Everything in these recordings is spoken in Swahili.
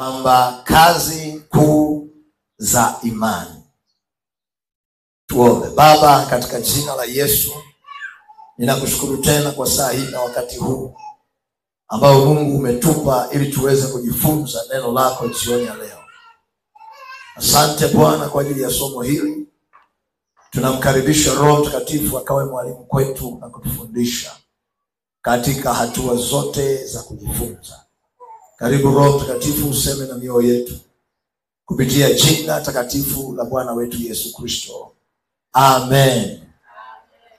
Kwamba kazi kuu za imani. Tuombe. Baba, katika jina la Yesu, ninakushukuru tena kwa saa hii na wakati huu ambao Mungu umetupa ili tuweze kujifunza neno lako jioni ya leo. Asante Bwana kwa ajili ya somo hili. Tunamkaribisha Roho Mtakatifu akawe mwalimu kwetu na kutufundisha katika hatua zote za kujifunza. Karibu Roho Mtakatifu, useme na mioyo yetu kupitia jina takatifu la Bwana wetu Yesu Kristo. Amen.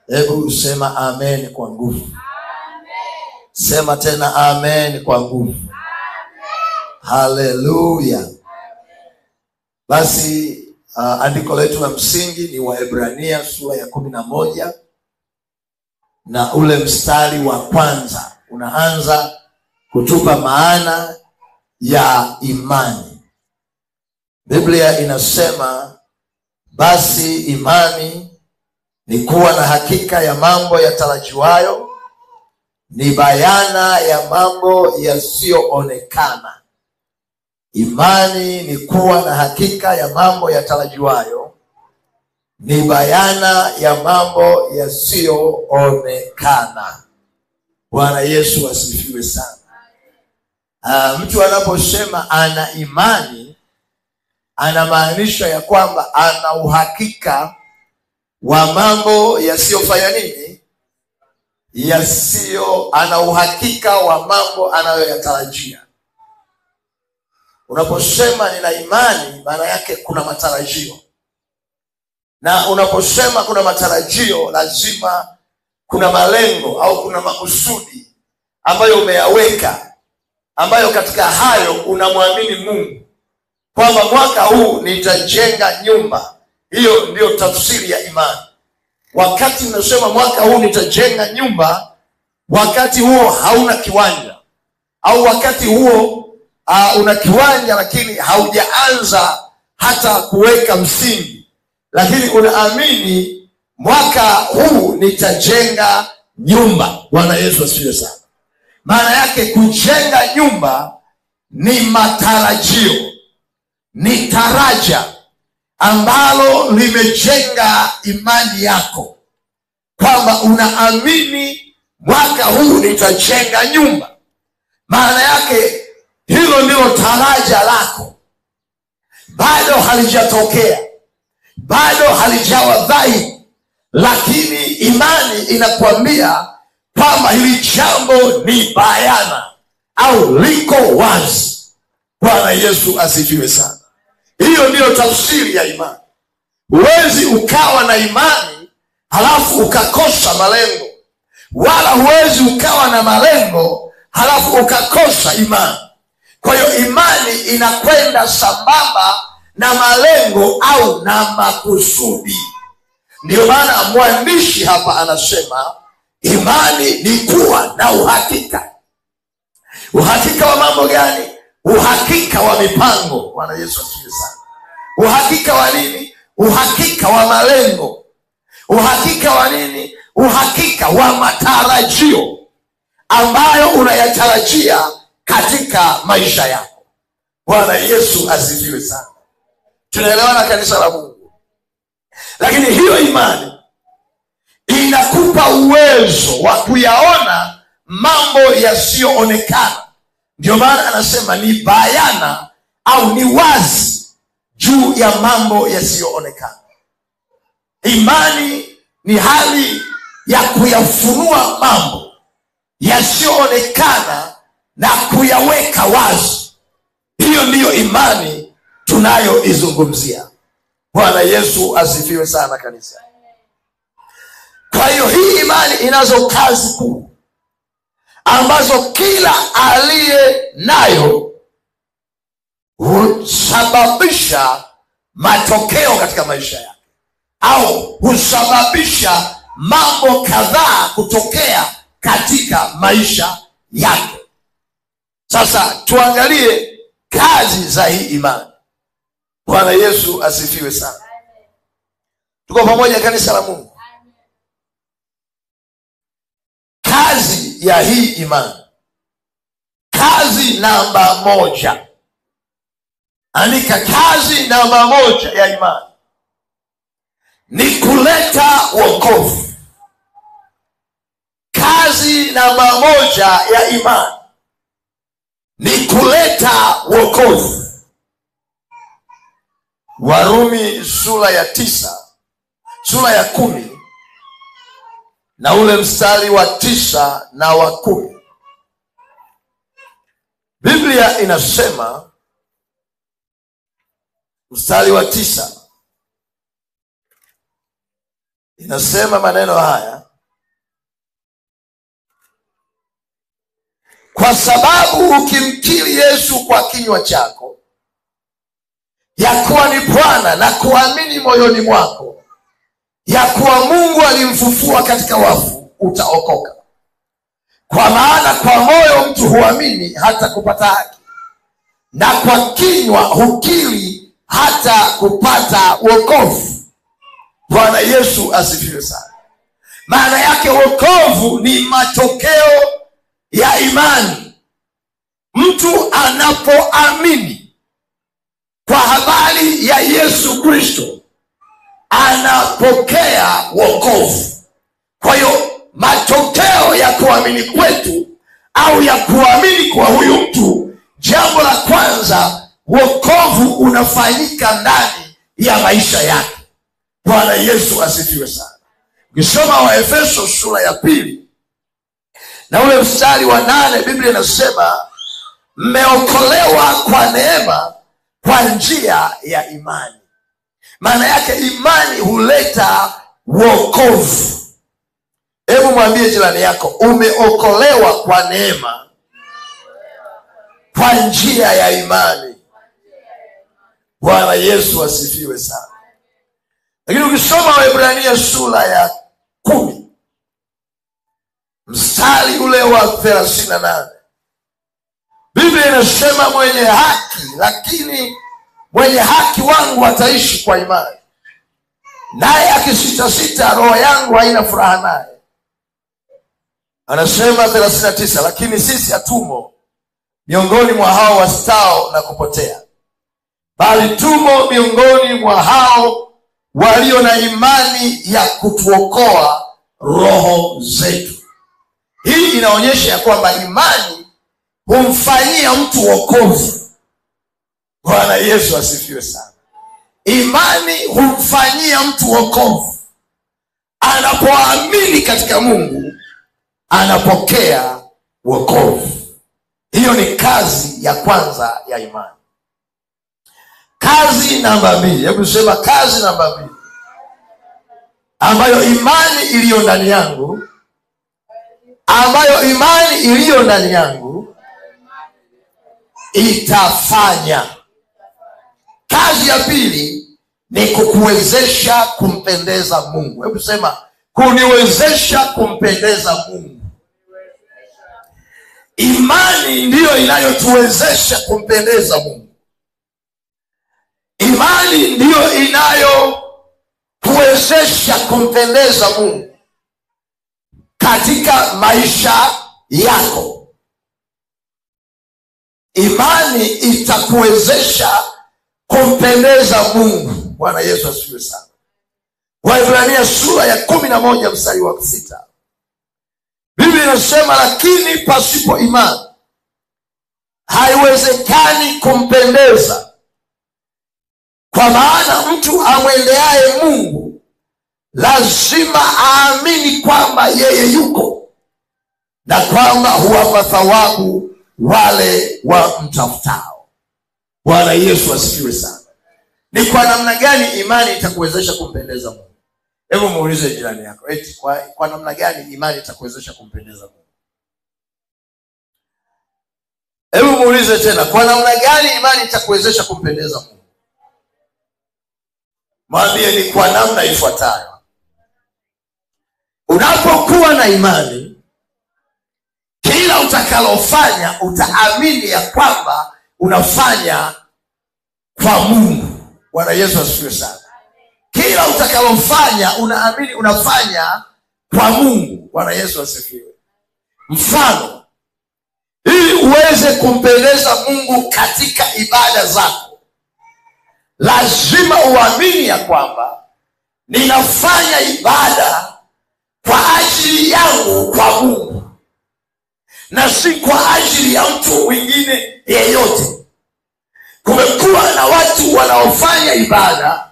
Hebu sema amen kwa nguvu. Amen. Sema tena amen kwa nguvu. Amen. Haleluya. Basi andiko letu la msingi ni Waebrania sura ya 11 na ule mstari wa kwanza unaanza kutupa maana ya imani. Biblia inasema, basi imani ni kuwa na hakika ya mambo yatarajiwayo, ni bayana ya mambo yasiyoonekana. Imani ni kuwa na hakika ya mambo yatarajiwayo, ni bayana ya mambo yasiyoonekana. Bwana Yesu asifiwe sana. Mtu anaposema ana imani, anamaanisha ya kwamba ana uhakika wa mambo yasiyofanya nini? Yasiyo, ana uhakika wa mambo anayoyatarajia. Unaposema nina imani, maana yake kuna matarajio. Na unaposema kuna matarajio, lazima kuna malengo au kuna makusudi ambayo umeyaweka, ambayo katika hayo unamwamini Mungu kwamba mwaka huu nitajenga nyumba. Hiyo ndiyo tafsiri ya imani. Wakati unasema mwaka huu nitajenga nyumba, wakati huo hauna kiwanja, au wakati huo una kiwanja lakini haujaanza hata kuweka msingi, lakini unaamini mwaka huu nitajenga nyumba. Bwana Yesu asifiwe sana. Maana yake kujenga nyumba ni matarajio, ni taraja ambalo limejenga imani yako kwamba unaamini mwaka huu nitajenga nyumba. Maana yake hilo ndilo taraja lako. Bado halijatokea, bado halijawa dhahiri, lakini imani inakuambia kwamba hili jambo ni bayana au liko wazi. Bwana Yesu asifiwe sana. Hiyo ndiyo tafsiri ya imani. Huwezi ukawa na imani halafu ukakosa malengo, wala huwezi ukawa na malengo halafu ukakosa imani. Kwa hiyo imani inakwenda sambamba na malengo au na makusudi. Ndiyo maana mwandishi hapa anasema imani ni kuwa na uhakika. Uhakika wa mambo gani? Uhakika wa mipango. Bwana Yesu asifiwe sana. Uhakika wa nini? Uhakika wa malengo. Uhakika wa nini? Uhakika wa matarajio ambayo unayatarajia katika maisha yako. Bwana Yesu asifiwe sana. Tunaelewana kanisa la Mungu? Lakini hiyo imani inakupa uwezo wa kuyaona mambo yasiyoonekana. Ndio maana anasema ni bayana au ni wazi juu ya mambo yasiyoonekana. Imani ni hali ya kuyafunua mambo yasiyoonekana na kuyaweka wazi. Hiyo ndiyo imani tunayoizungumzia. Bwana Yesu asifiwe sana kanisa. Kwa hiyo hii imani inazo kazi kuu ambazo kila aliye nayo husababisha matokeo katika maisha yake, au husababisha mambo kadhaa kutokea katika maisha yake. Sasa tuangalie kazi za hii imani. Bwana Yesu asifiwe sana. Tuko pamoja kanisa la Mungu? Kazi ya hii imani, kazi namba moja Andika, kazi namba 1 ya imani ni kuleta wokovu. Kazi namba 1 ya imani ni kuleta wokovu. Warumi sura ya 9, sura ya 10 na ule mstari wa 9 na wa 10. Biblia inasema, mstari wa 9 inasema maneno haya: kwa sababu ukimkiri Yesu kwa kinywa chako ya kuwa ni Bwana na kuamini moyoni mwako ya kuwa Mungu alimfufua katika wafu, utaokoka. Kwa maana kwa moyo mtu huamini hata kupata haki, na kwa kinywa hukiri hata kupata wokovu. Bwana Yesu asifiwe sana. Maana yake wokovu ni matokeo ya imani. Mtu anapoamini kwa habari ya Yesu Kristo anapokea wokovu. Kwa hiyo matokeo ya kuamini kwetu au ya kuamini kwa huyu mtu, jambo la kwanza, wokovu unafanyika ndani ya maisha yake. Bwana Yesu asifiwe sana. Ukisoma Waefeso sura ya 2 na ule mstari wa 8, Biblia inasema mmeokolewa kwa neema kwa njia ya imani. Maana yake imani huleta wokovu. Hebu mwambie jirani yako, umeokolewa kwa neema kwa njia ya imani. Bwana Yesu asifiwe sana. Lakini ukisoma Waebrania sura ya 10 mstari ule wa 38, Biblia inasema mwenye haki, lakini mwenye haki wangu ataishi kwa imani, naye akisitasita roho yangu haina furaha naye. Anasema 39, lakini sisi hatumo miongoni mwa hao wastao na kupotea, bali tumo miongoni mwa hao walio na imani ya kutuokoa roho zetu. Hii inaonyesha ya kwamba imani humfanyia mtu wokovu. Bwana Yesu asifiwe sana. Imani humfanyia mtu wokovu. Anapoamini katika Mungu anapokea wokovu. Hiyo ni kazi ya kwanza ya imani. Kazi namba 2, hebu sema kazi namba 2 ambayo imani iliyo ndani yangu, ambayo imani iliyo ndani yangu itafanya. Kazi ya pili ni kukuwezesha kumpendeza Mungu. Hebu sema kuniwezesha kumpendeza Mungu. Imani ndiyo inayotuwezesha kumpendeza Mungu. Imani ndiyo inayokuwezesha kumpendeza Mungu katika maisha yako. Imani itakuwezesha kumpendeza Mungu. Bwana Yesu asifiwe sana. Waebrania sura ya 11 mstari wa 6, Biblia inasema lakini pasipo imani haiwezekani kumpendeza, kwa maana mtu amwendeaye Mungu lazima aamini kwamba yeye yuko na kwamba huwapa thawabu wale wa mtafutao. Bwana Yesu asifiwe sana. Ni kwa namna gani imani itakuwezesha kumpendeza Mungu? Hebu muulize jirani yako, eti kwa namna gani imani itakuwezesha kumpendeza Mungu? Hebu muulize tena, kwa namna gani imani itakuwezesha kumpendeza Mungu? Mwambie ni kwa namna ifuatayo. Unapokuwa na imani, kila utakalofanya utaamini ya kwamba unafanya kwa Mungu. Bwana Yesu asifiwe sana. Kila utakalofanya unaamini unafanya kwa Mungu. Bwana Yesu asifiwe. Mfano, ili uweze kumpendeza Mungu katika ibada zako, Lazima uamini ya kwamba ninafanya ibada kwa ajili yangu kwa Mungu na si kwa ajili ya mtu mwingine yeyote. Kumekuwa na watu wanaofanya ibada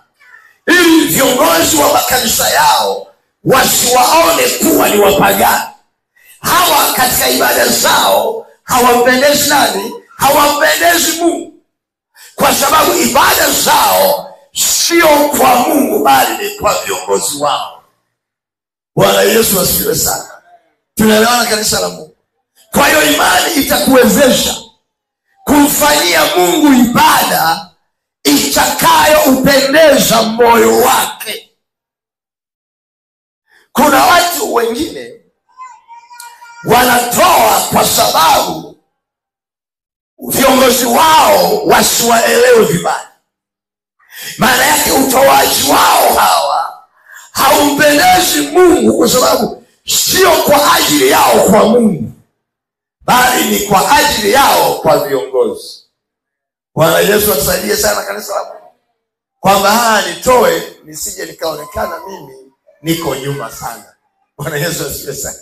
ili viongozi wa makanisa yao wasiwaone kuwa ni wapagani. Hawa katika ibada zao hawampendezi nani? Hawampendezi Mungu, kwa sababu ibada zao sio kwa Mungu bali ni kwa viongozi wao. Bwana Yesu asifiwe sana. Tunaelewana kanisa la Mungu? Kwa hiyo imani itakuwezesha kumfanyia Mungu ibada itakayoupendeza moyo wake. Kuna watu wengine wanatoa kwa sababu viongozi wao wasiwaelewe vibaya. Maana yake utoaji wao hawa haumpendezi Mungu, kwa sababu sio kwa ajili yao kwa Mungu, bali ni kwa ajili yao kwa viongozi. Bwana Yesu atusaidie sana kanisa la Mungu, kwamba nitoe nisije nikaonekana mimi niko nyuma sana. Bwana Yesu asifiwe sana.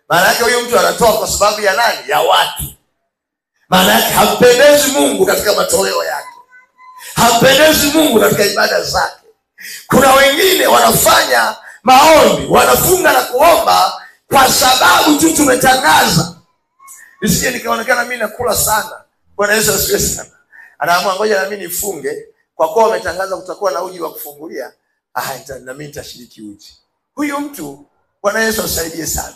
Maana yake huyu mtu anatoa kwa sababu ya nani? Ya watu. Maana yake hampendezi Mungu katika matoleo yake, hampendezi Mungu katika ibada zake. Kuna wengine wanafanya maombi, wanafunga na kuomba kwa sababu tu tumetangaza, nisije nikaonekana mimi nakula sana. Bwana Yesu asifiwe sana. Anaamua ngoja na mimi nifunge, kwa kuwa wametangaza kutakuwa na uji wa kufungulia, na mimi nitashiriki uji. Huyu mtu, Bwana Yesu asaidie sana,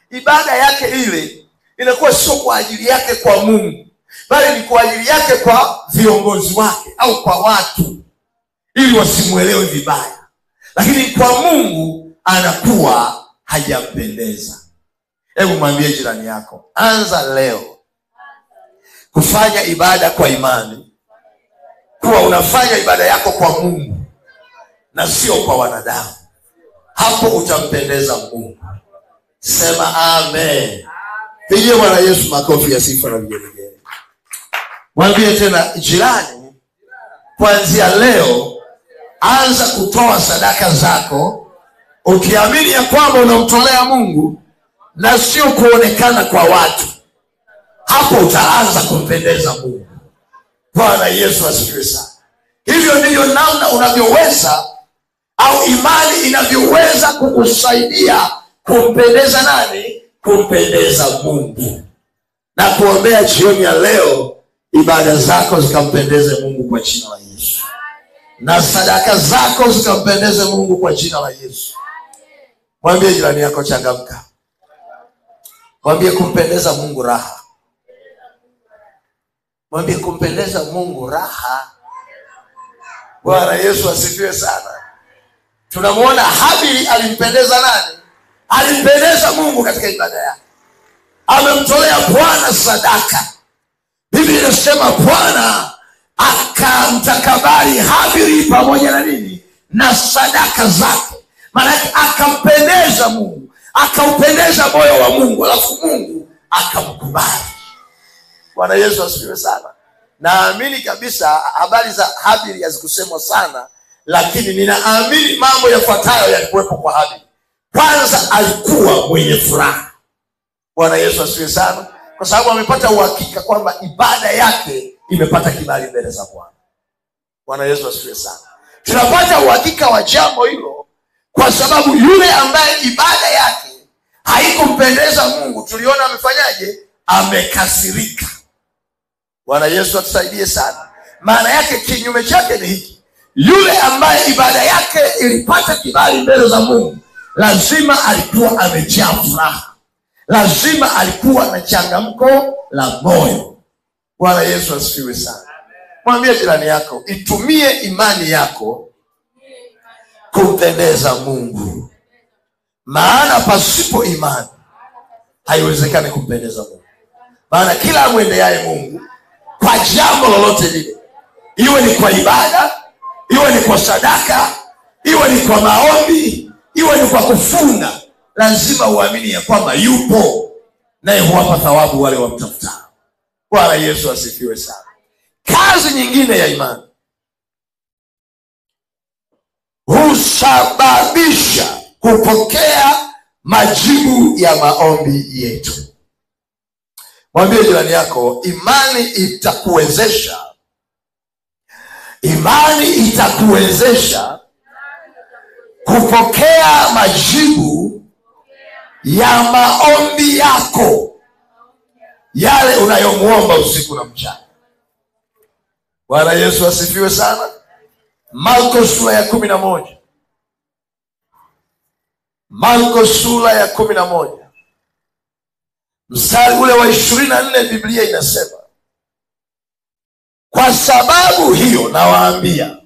ibada yake ile inakuwa sio kwa ajili yake kwa Mungu, bali ni kwa ajili yake kwa viongozi wake au kwa watu, ili wasimuelewe vibaya. Lakini kwa Mungu anakuwa hajampendeza. Hebu mwambie jirani yako, anza leo kufanya ibada kwa imani, kuwa unafanya ibada yako kwa Mungu na sio kwa wanadamu. Hapo utampendeza Mungu. Sema amen. Pigie Bwana Yesu makofi ya sifa na vigelegele. Mwambie tena jirani, kuanzia leo anza kutoa sadaka zako ukiamini ya kwamba unamtolea Mungu na sio kuonekana kwa watu. Hapo utaanza kumpendeza Mungu. Bwana Yesu asifiwe sana. Hivyo ndivyo namna unavyoweza, au imani inavyoweza kukusaidia kumpendeza nani? Kumpendeza Mungu. Na kuombea jioni ya leo ibada zako zikampendeze Mungu kwa jina la Yesu, na sadaka zako zikampendeze Mungu kwa jina la Yesu. Mwambie jirani yako, changamka. Mwambie kumpendeza Mungu raha. Mwambie kumpendeza Mungu raha. Bwana Yesu asifiwe sana. Tunamuona Habili alimpendeza nani? Alimpendeza Mungu katika ibada yake. Amemtolea Bwana sadaka. Biblia inasema Bwana akamtakabali Habili pamoja na nini? Na sadaka zake. Maana yake akampendeza Mungu, akaupendeza moyo wa Mungu, alafu Mungu akamkubali. Bwana Yesu asifiwe sana. Naamini kabisa habari za Habili hazikusemwa sana, lakini ninaamini mambo yafuatayo yalikuwepo kwa Habili. Kwanza, alikuwa mwenye furaha. Bwana Yesu asifiwe sana, kwa sababu amepata uhakika kwamba ibada yake imepata kibali mbele za Bwana. Bwana Yesu asifiwe sana. Tunapata uhakika wa jambo hilo kwa sababu yule ambaye ibada yake haikumpendeza Mungu, tuliona amefanyaje? Amekasirika. Bwana Yesu atusaidie sana. Maana yake kinyume chake ni hiki: yule ambaye ibada yake ilipata kibali mbele za Mungu, lazima alikuwa amejaa furaha, lazima alikuwa na changamko la moyo. Bwana Yesu asifiwe sana. Mwambie jirani yako, itumie imani yako kumpendeza Mungu, maana pasipo imani haiwezekani kumpendeza Mungu. Maana kila amwendeaye Mungu kwa jambo lolote lile, iwe ni kwa ibada, iwe ni kwa sadaka, iwe ni kwa maombi, iwe ni kwa kufunga, lazima uamini ya kwamba yupo, naye huwapa thawabu wale wamtafutao. Bwana Yesu asifiwe sana. Kazi nyingine ya imani, husababisha kupokea majibu ya maombi yetu. Mwambie jirani yako, imani itakuwezesha. Imani itakuwezesha kupokea majibu ya maombi yako, yale unayomuomba usiku na mchana. Bwana Yesu asifiwe sana. Marko sura ya 11. Marko sura ya 11 mstari ule wa 24, Biblia inasema, kwa sababu hiyo nawaambia,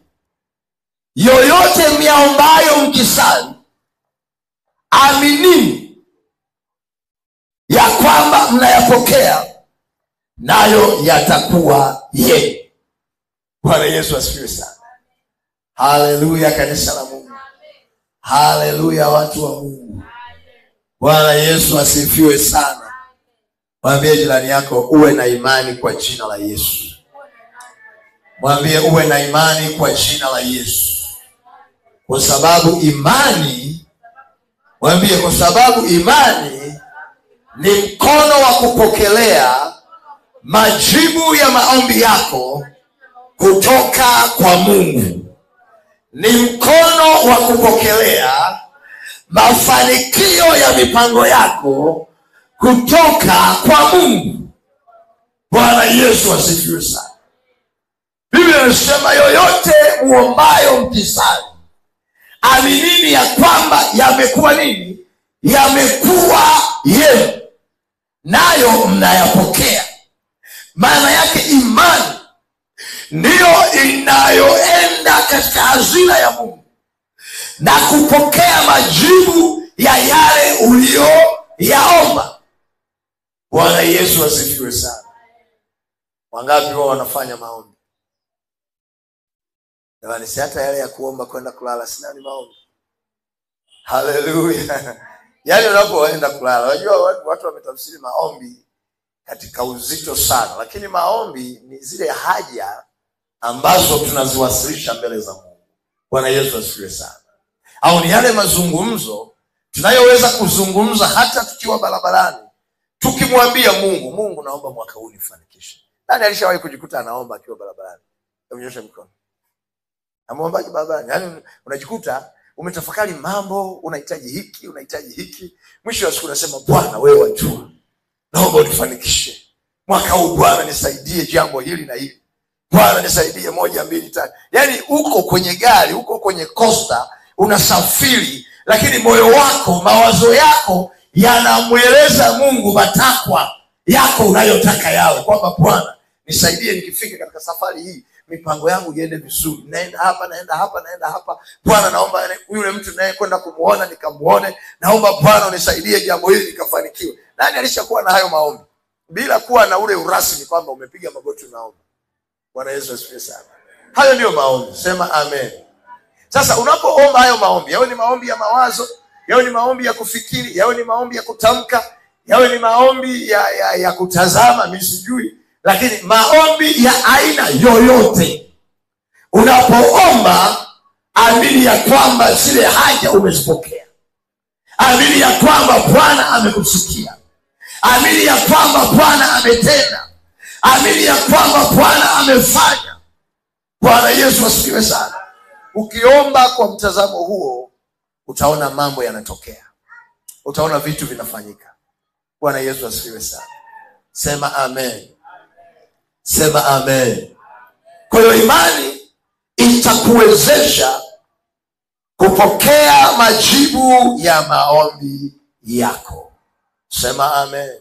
yoyote myaombayo mkisali, aminini ya kwamba mnayapokea, nayo yatakuwa yenu. Bwana Yesu asifiwe sana. Haleluya, kanisa la Mungu. Haleluya, watu wa Mungu. Bwana Yesu asifiwe sana. Mwambie jirani yako, uwe na imani kwa jina la Yesu. Mwambie uwe na imani kwa jina la Yesu. Kwa sababu imani, mwambie kwa sababu imani ni mkono wa kupokelea majibu ya maombi yako kutoka kwa Mungu. Ni mkono wa kupokelea mafanikio ya mipango yako kutoka kwa Mungu. Bwana Yesu asifiwe sana. Biblia inasema yoyote muombayo mkisali, aminini ya kwamba yamekuwa nini? Yamekuwa yenu, nayo mnayapokea. Maana yake imani ndiyo inayoenda katika hazina ya Mungu na kupokea majibu ya yale uliyoyaomba. Bwana Yesu asifiwe sana. Wangapi wao wanafanya maombi? Jamani, si hata yale ya kuomba kwenda kulala sina ni maombi. Haleluya. Yaani unapoenda kulala, unajua watu wametafsiri maombi katika uzito sana, lakini maombi ni zile haja ambazo tunaziwasilisha mbele za Mungu. Bwana Yesu asifiwe sana. Au ni yale mazungumzo tunayoweza kuzungumza hata tukiwa barabarani, tukimwambia Mungu, Mungu naomba mwaka huu nifanikishe. Nani alishawahi kujikuta anaomba akiwa barabarani? Hebu mikono. Amuombaje barabarani? Yaani unajikuta umetafakari mambo, unahitaji hiki, unahitaji hiki. Mwisho wa siku unasema, Bwana wewe wajua, naomba unifanikishe. Mwaka huu Bwana nisaidie jambo hili na hili. Bwana nisaidie 1 2 3. Yaani uko kwenye gari, uko kwenye costa, unasafiri, lakini moyo wako, mawazo yako yanamueleza Mungu matakwa yako unayotaka yawe, kwamba Bwana nisaidie nikifika katika safari hii mipango yangu iende vizuri. Naenda hapa, naenda hapa, naenda hapa. Bwana naomba yule mtu naye kwenda kumuona nikamuone. Naomba Bwana unisaidie jambo hili nikafanikiwe. Nani alishakuwa na hayo maombi bila kuwa na ule urasmi kwamba umepiga magoti unaomba? Bwana Yesu asifiwe sana. Hayo ndiyo maombi. Sema amen. Sasa unapoomba hayo maombi, yawe ni maombi ya mawazo, yawe ni maombi ya kufikiri, yawe ni maombi ya kutamka, yawe ni maombi ya kutazama, mimi sijui, lakini maombi ya aina yoyote, unapoomba amini ya kwamba zile haja umezipokea. Amini ya kwamba Bwana amekusikia. Amini ya kwamba Bwana ametenda. Amini ya kwamba Bwana amefanya. Bwana Yesu asifiwe sana. Ukiomba kwa mtazamo huo, utaona mambo yanatokea. Utaona vitu vinafanyika. Bwana Yesu asifiwe sana. Sema amen. Sema amen. Kwa hiyo imani itakuwezesha kupokea majibu ya maombi yako. Sema amen.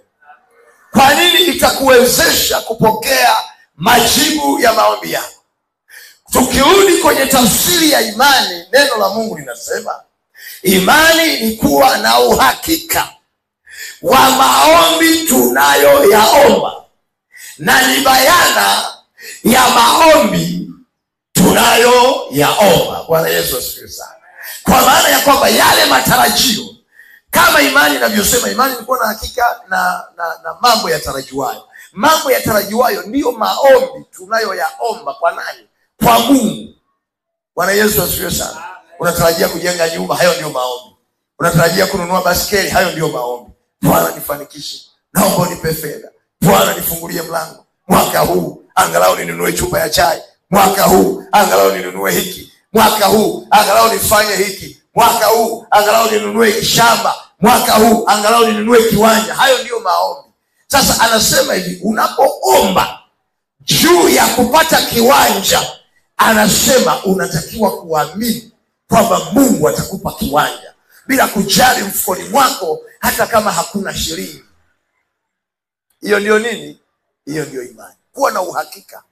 Kwa nini itakuwezesha kupokea majibu ya maombi yako? Tukirudi kwenye tafsiri ya imani, neno la Mungu linasema imani ni kuwa na uhakika wa maombi tunayoyaomba, na ni bayana ya maombi tunayoyaomba. Bwana Yesu asifiwe sana. Kwa maana ya kwamba yale matarajio, kama imani inavyosema, imani ni kuwa na hakika na mambo yatarajiwayo. Mambo yatarajiwayo ndiyo maombi tunayoyaomba kwa nani? Kwa Mungu. Bwana Yesu asifiwe sana. Unatarajia kujenga nyumba, hayo ndio maombi. Unatarajia kununua baskeli, hayo ndio maombi. Bwana nifanikishe, naomba unipe fedha. Bwana nifungulie mlango mwaka huu, angalau ninunue chupa ya chai. Mwaka huu angalau ninunue hiki. Mwaka huu angalau nifanye hiki. Mwaka huu angalau ninunue shamba. Mwaka huu angalau ninunue kiwanja. Hayo ndiyo maombi. Sasa anasema hivi, unapoomba juu ya kupata kiwanja, anasema unatakiwa kuamini kwamba Mungu atakupa kiwanja bila kujali mfukoni mwako, hata kama hakuna shilingi. Hiyo ndio nini? Hiyo ndio imani. Kuwa na uhakika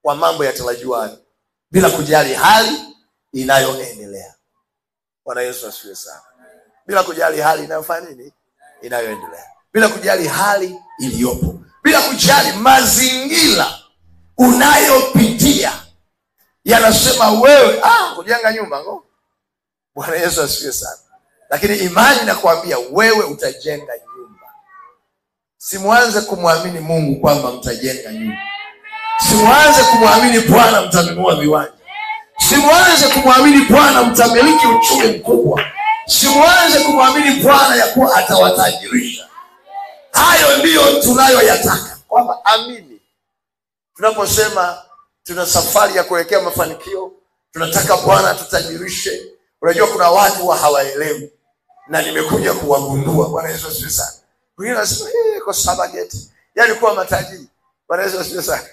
wa mambo yatarajiwayo bila kujali hali inayoendelea. Bwana Yesu asifiwe sana. Bila kujali hali inayofanya nini? Inayoendelea. Bila kujali hali iliyopo. Bila kujali mazingira unayopitia. Yanasema wewe kujenga nyumba ngo. Bwana Yesu asifiwe sana. Lakini imani inakuambia wewe utajenga nyumba. Simuanze kumwamini Mungu kwamba mtajenga nyumba. Simuanze kumwamini Bwana mtanunua viwanja. Simuanze kumwamini Bwana mtamiliki uchumi mkubwa. Simuanze kumwamini Bwana ya kuwa atawatajirisha. Hayo ndiyo tunayoyataka. Kwamba amini. Tunaposema tuna safari ya kuelekea mafanikio, tunataka Bwana tutajirishe. Unajua kuna watu wa hawaelewi, na nimekuja kuwagundua. Bwana Yesu asifiwe sana. Wengine wanasema kwa saba geti, yaani kuwa matajiri. Bwana Yesu asifiwe sana.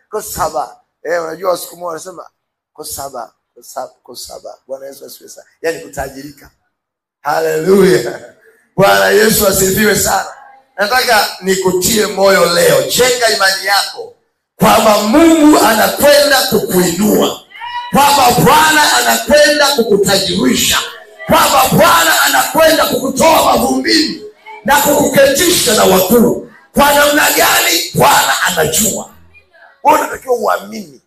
Kwa saba. Unajua Wasukuma wanasema kwa saba, kwa saba, kwa saba. Bwana Yesu asifiwe sana. Yaani kutajirika. Haleluya. Bwana Yesu asifiwe sana. Nataka nikutie moyo leo. Jenga imani yako kwamba Mungu anakwenda kukuinua, kwamba Bwana anakwenda kukutajirisha, kwamba Bwana anakwenda kukutoa mavumbini na kukuketisha na wakuu. Kwa namna gani? Bwana anajua. Wewe unatakiwa uamini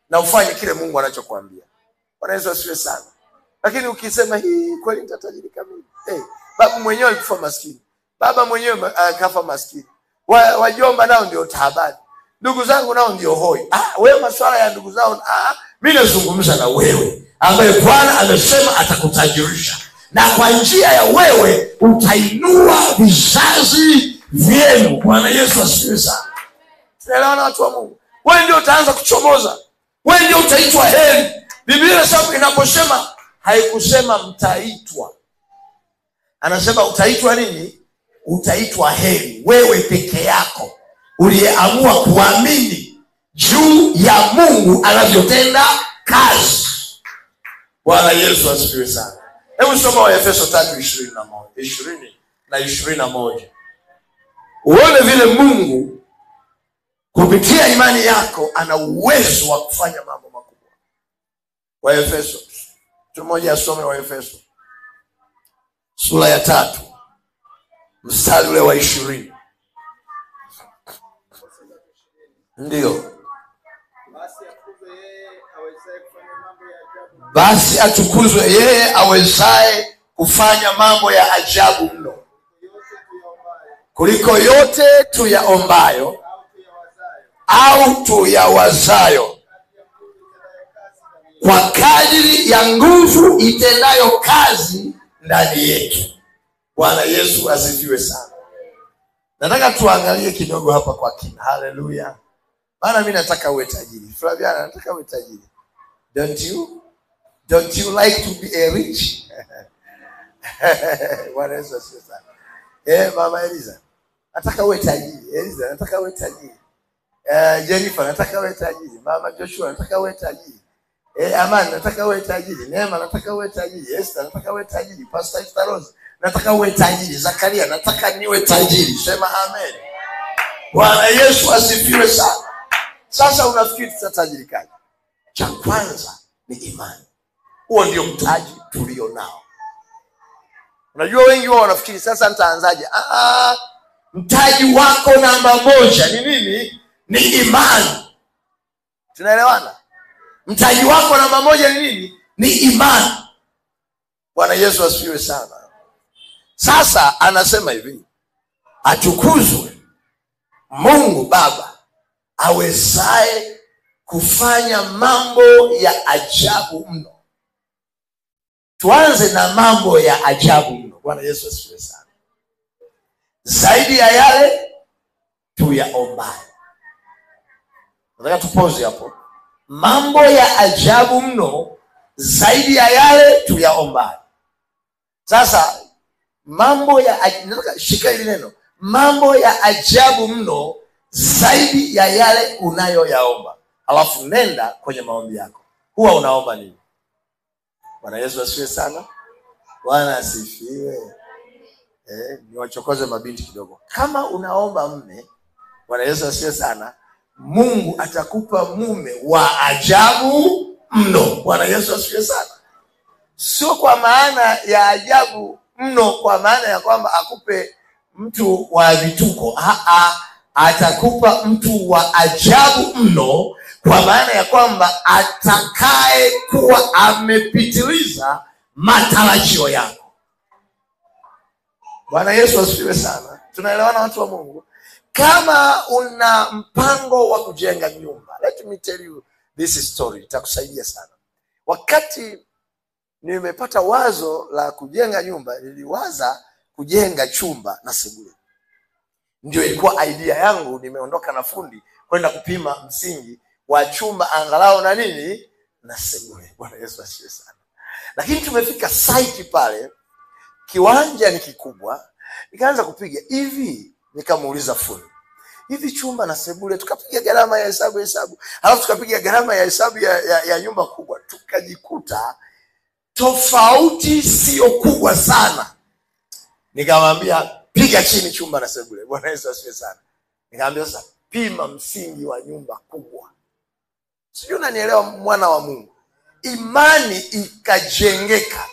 na ufanye kile Mungu anachokuambia. Bwana Yesu asifiwe sana. Lakini ukisema hii kweli nitatajirika mimi. Babu mwenyewe alikufa maskini. Baba mwenyewe akafa maskini. Wajomba nao ndio taabani. Ndugu zangu nao ndio hoi. Wewe masuala ya ndugu zao, mimi nazungumza na wewe ambaye Bwana amesema atakutajirisha, na kwa njia ya wewe utainua vizazi vyenu. Bwana Yesu asifiwe sana. Tunaelewana watu wa Mungu? Wewe ndio utaanza kuchomoza. Wewe ndio utaitwa heri. Biblia inasema, inaposema haikusema mtaitwa. Anasema utaitwa nini? Utaitwa heri. Wewe peke yako uliyeamua kuamini juu ya Mungu anavyotenda kazi. Bwana Yesu asifiwe sana. Hebu soma Waefeso 3:21, 20 na 21. Uone vile Mungu kupitia imani yako ana uwezo wa kufanya mambo makubwa. Waefeso. Mtu mmoja asome Waefeso sura ya 3 mstari ule wa 20. Ndio. Basi atukuzwe yeye awezaye kufanya mambo ya ajabu mno kuliko yote tuyaombayo au tuyawazayo, kwa kadiri ya nguvu itendayo kazi ndani yetu. Bwana Yesu asifiwe sana. Nataka tuangalie kidogo hapa kwa kina. Haleluya. Maana mimi nataka uwe tajiri. Flaviana, nataka uwe tajiri. Don't you? Don't you like to be a rich? Bwana Yesu asifiwe sana. Mama Eliza, nataka uwe tajiri. Eliza, nataka uwe tajiri. Jennifer, nataka uwe tajiri. Mama Joshua, nataka uwe tajiri. Amani, nataka uwe tajiri. Neema, nataka uwe tajiri. Esther, nataka uwe tajiri. Pastor Esther Rose, nataka uwe tajiri. Zakaria, nataka niwe tajiri. Sema amen. Bwana Yesu asifiwe sana. Sasa unafikiri tutatajirikaje? Cha kwanza ni imani. Huo ndio mtaji tulio nao. Unajua wengi wao wanafikiri sasa nitaanzaje? Mtaji wako namba moja ni nini? Ni imani. Tunaelewana? Mtaji wako namba moja ni nini? Ni imani. Bwana Yesu asifiwe sana. Sasa anasema hivi, atukuzwe Mungu Baba awezaye kufanya mambo ya ajabu mno. Tuanze na mambo ya ajabu mno. Bwana Yesu asifiwe sana. Zaidi ya yale tuyaombayo. Nataka tupoze hapo. Mambo ya ajabu mno zaidi ya yale tuyaombayo. Sasa mambo ya, nataka shika hili neno, mambo ya ajabu mno zaidi ya yale unayoyaomba. Alafu nenda kwenye maombi yako. Huwa unaomba nini? Bwana Yesu asifiwe sana. Bwana asifiwe. Niwachokoze mabinti kidogo. Kama unaomba mume, Bwana Yesu asifiwe sana, Mungu atakupa mume wa ajabu mno. Bwana Yesu asifiwe sana. Sio kwa maana ya ajabu mno kwa maana ya kwamba akupe mtu wa vituko. Atakupa mtu wa ajabu mno kwa maana ya kwamba atakaye kuwa amepitiliza matarajio yako. Bwana Yesu asifiwe sana. Tunaelewana watu wa Mungu? Kama una mpango wa kujenga nyumba, let me tell you this story, itakusaidia sana. Wakati nimepata wazo la kujenga nyumba, niliwaza kujenga chumba na sebule. Ndio ilikuwa idea yangu. Nimeondoka na fundi kwenda kupima msingi wa chumba angalau na nini na sebule. Bwana Yesu asifiwe sana. Lakini tumefika site pale, kiwanja ni kikubwa, nikaanza kupiga hivi, nikamuuliza fundi, hivi chumba na sebule, tukapiga gharama ya hesabu, halafu tukapiga gharama ya hesabu ya nyumba kubwa, tukajikuta tofauti sio kubwa sana. Nikamwambia piga chini chumba na sebule. Bwana Yesu asifiwe sana. Nikamwambia sasa pima msingi wa nyumba kubwa. Sijui unanielewa mwana wa Mungu. Imani ikajengeka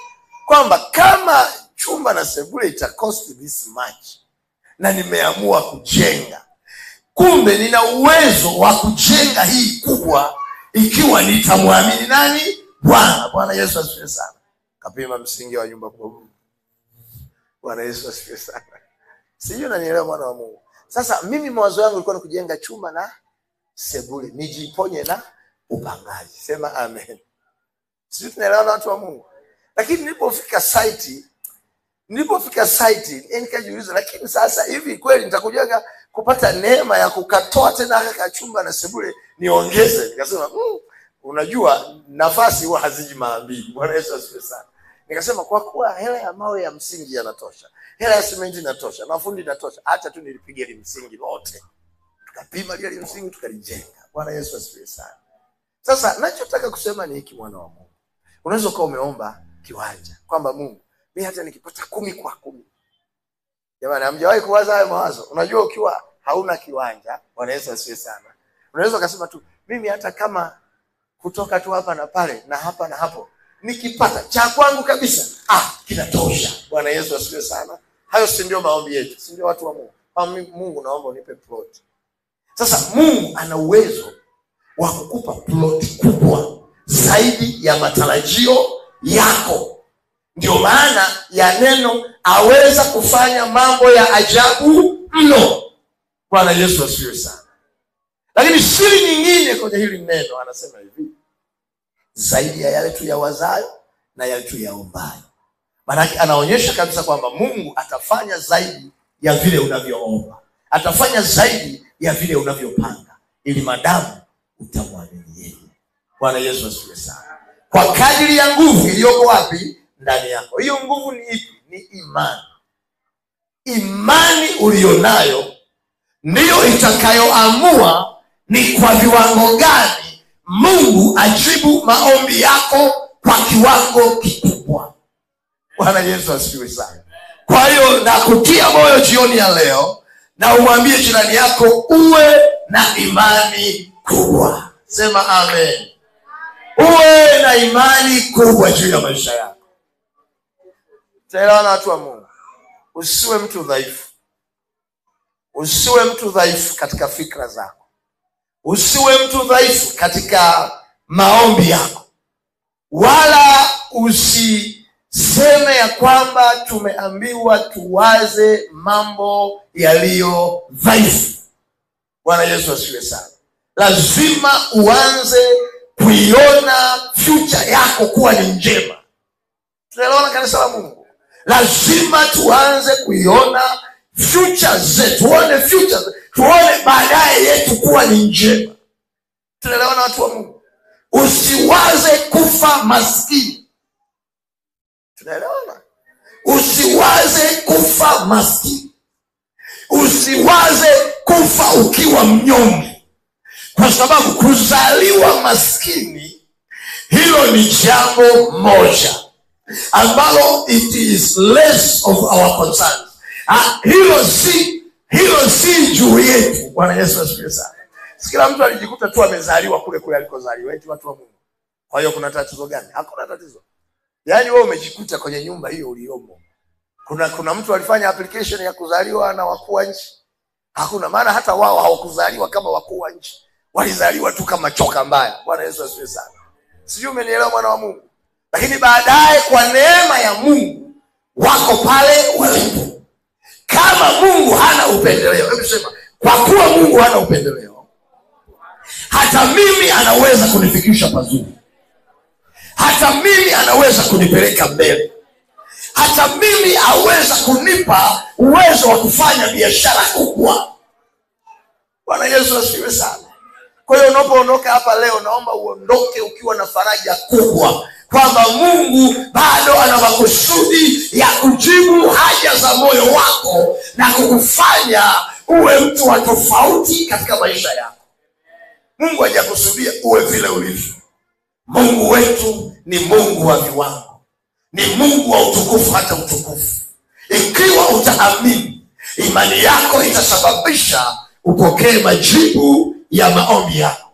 kwamba kama chumba na sebule ita cost this much na nimeamua kujenga, kumbe nina uwezo wa kujenga hii kubwa ikiwa nitamwamini nani? Bwana. Bwana Yesu asifiwe sana. Kapima msingi wa nyumba kubwa. Bwana Yesu asifiwe sana. Sijui unanielewa mwana wa Mungu. Sasa mimi mawazo yangu ilikuwa ni kujenga chumba na sebule, nijiponye na upangaji. Sema amen. Sijui tunaelewana watu wa Mungu. Lakini nilipofika site nikajiuliza, lakini sasa hivi kweli nitakujenga kupata neema ya kukatoa tena haka chumba na sebule niongeze? Nikasema unajua nafasi huwa haziji mara mbili. Bwana Yesu asifiwe sana. Nikasema kwa kuwa hela ya mawe ya msingi yanatosha, hela ya simenti inatosha, na fundi inatosha, acha tu nilipige ile msingi lote. Tukapima ile msingi tukalijenga. Bwana Yesu asifiwe sana. Sasa nachotaka kusema ni hiki, mwana wa Mungu. Unaweza ukawa umeomba kiwanja kwamba Mungu, mimi hata nikipata 10 kwa 10. Jamani, hamjawahi kuwaza hayo mawazo? Unajua ukiwa hauna kiwanja, Bwana Yesu asifiwe sana, unaweza ukasema tu mimi hata kama kutoka tu hapa na pale na hapa na hapo, nikipata cha kwangu kabisa, kinatosha. Bwana Yesu asifiwe sana. Hayo si ndio maombi yetu? Si ndio watu wa Mungu? Mungu naomba unipe plot. Sasa Mungu ana uwezo wa kukupa plot kubwa zaidi ya matarajio yako. Ndio maana ya neno aweza kufanya mambo ya ajabu mno. Bwana Yesu asifiwe sana. Lakini siri nyingine kwenye hili neno anasema hivi, zaidi ya yale tuyawazayo na yale tuyaombayo. Maana anaonyesha kabisa kwamba Mungu atafanya zaidi ya vile unavyoomba, atafanya zaidi ya vile unavyopanga, ili madamu utamwamini yeye. Bwana Yesu asifiwe sana. Kwa kadiri ya nguvu iliyoko wapi? Ndani yako. Hiyo nguvu ni ipi? Ni imani. Imani ulionayo ndiyo itakayoamua ni kwa viwango gani Mungu ajibu maombi yako kwa kiwango kikubwa. Bwana Yesu asifiwe sana. Kwa hiyo nakutia moyo jioni ya leo, na umwambie jirani yako uwe na imani kubwa. Sema amen. Uwe na imani kubwa juu ya maisha yako. Taelewana watu wa Mungu. Usiwe mtu dhaifu. Usiwe mtu dhaifu katika fikra zako. Usiwe mtu dhaifu katika maombi yako. Wala usiseme ya kwamba tumeambiwa tuwaze mambo yaliyo dhaifu. Bwana Yesu asifiwe sana. Lazima uanze kuiona future yako kuwa ni njema. Tunaelewana kanisa la Mungu? Lazima tuanze kuiona future zetu, tuone future, tuone baadaye yetu kuwa ni njema. Tunaelewana watu wa Mungu? Usiwaze kufa maskini. Tunaelewana? Usiwaze kufa maskini. Usiwaze kufa ukiwa mnyonge. Kwa sababu kuzaliwa maskini, hilo ni jambo moja ambalo it is less of our concern. Hilo si juu yetu. Bwana Yesu asifiwe sana. Kila mtu alijikuta tu amezaliwa kule kule alikozaliwa, eti watu wa Mungu. Kwa hiyo kuna tatizo gani? Hakuna tatizo. Yaani wewe umejikuta kwenye nyumba hiyo uliomo. Kuna mtu alifanya application ya kuzaliwa na wakuu wa nchi? Hakuna, maana hata wao hawakuzaliwa kama wakuu wa nchi. Walizaliwa tu kama choka mbaya. Bwana Yesu asifiwe sana. Sijui umenielewa mwana wa Mungu. Lakini baadaye kwa neema ya Mungu wako pale walipo. Kama Mungu hana upendeleo, hebu sema, kwa kuwa Mungu hana upendeleo, hata mimi anaweza kunifikisha pazuri. Hata mimi anaweza kunipeleka mbele. Hata mimi aweza kunipa uwezo wa kufanya biashara kubwa. Bwana Yesu asifiwe sana. Kwa hiyo unapoondoka hapa leo, naomba uondoke ukiwa na faraja kubwa kwamba Mungu bado ana makusudi ya kujibu haja za moyo wako na kukufanya uwe mtu wa tofauti katika maisha yako. Mungu hajakusudia uwe vile ulivyo. Mungu wetu ni Mungu wa viwango. Ni Mungu wa utukufu hata utukufu. Ikiwa utaamini, imani yako itasababisha upokee majibu ya maombi yako,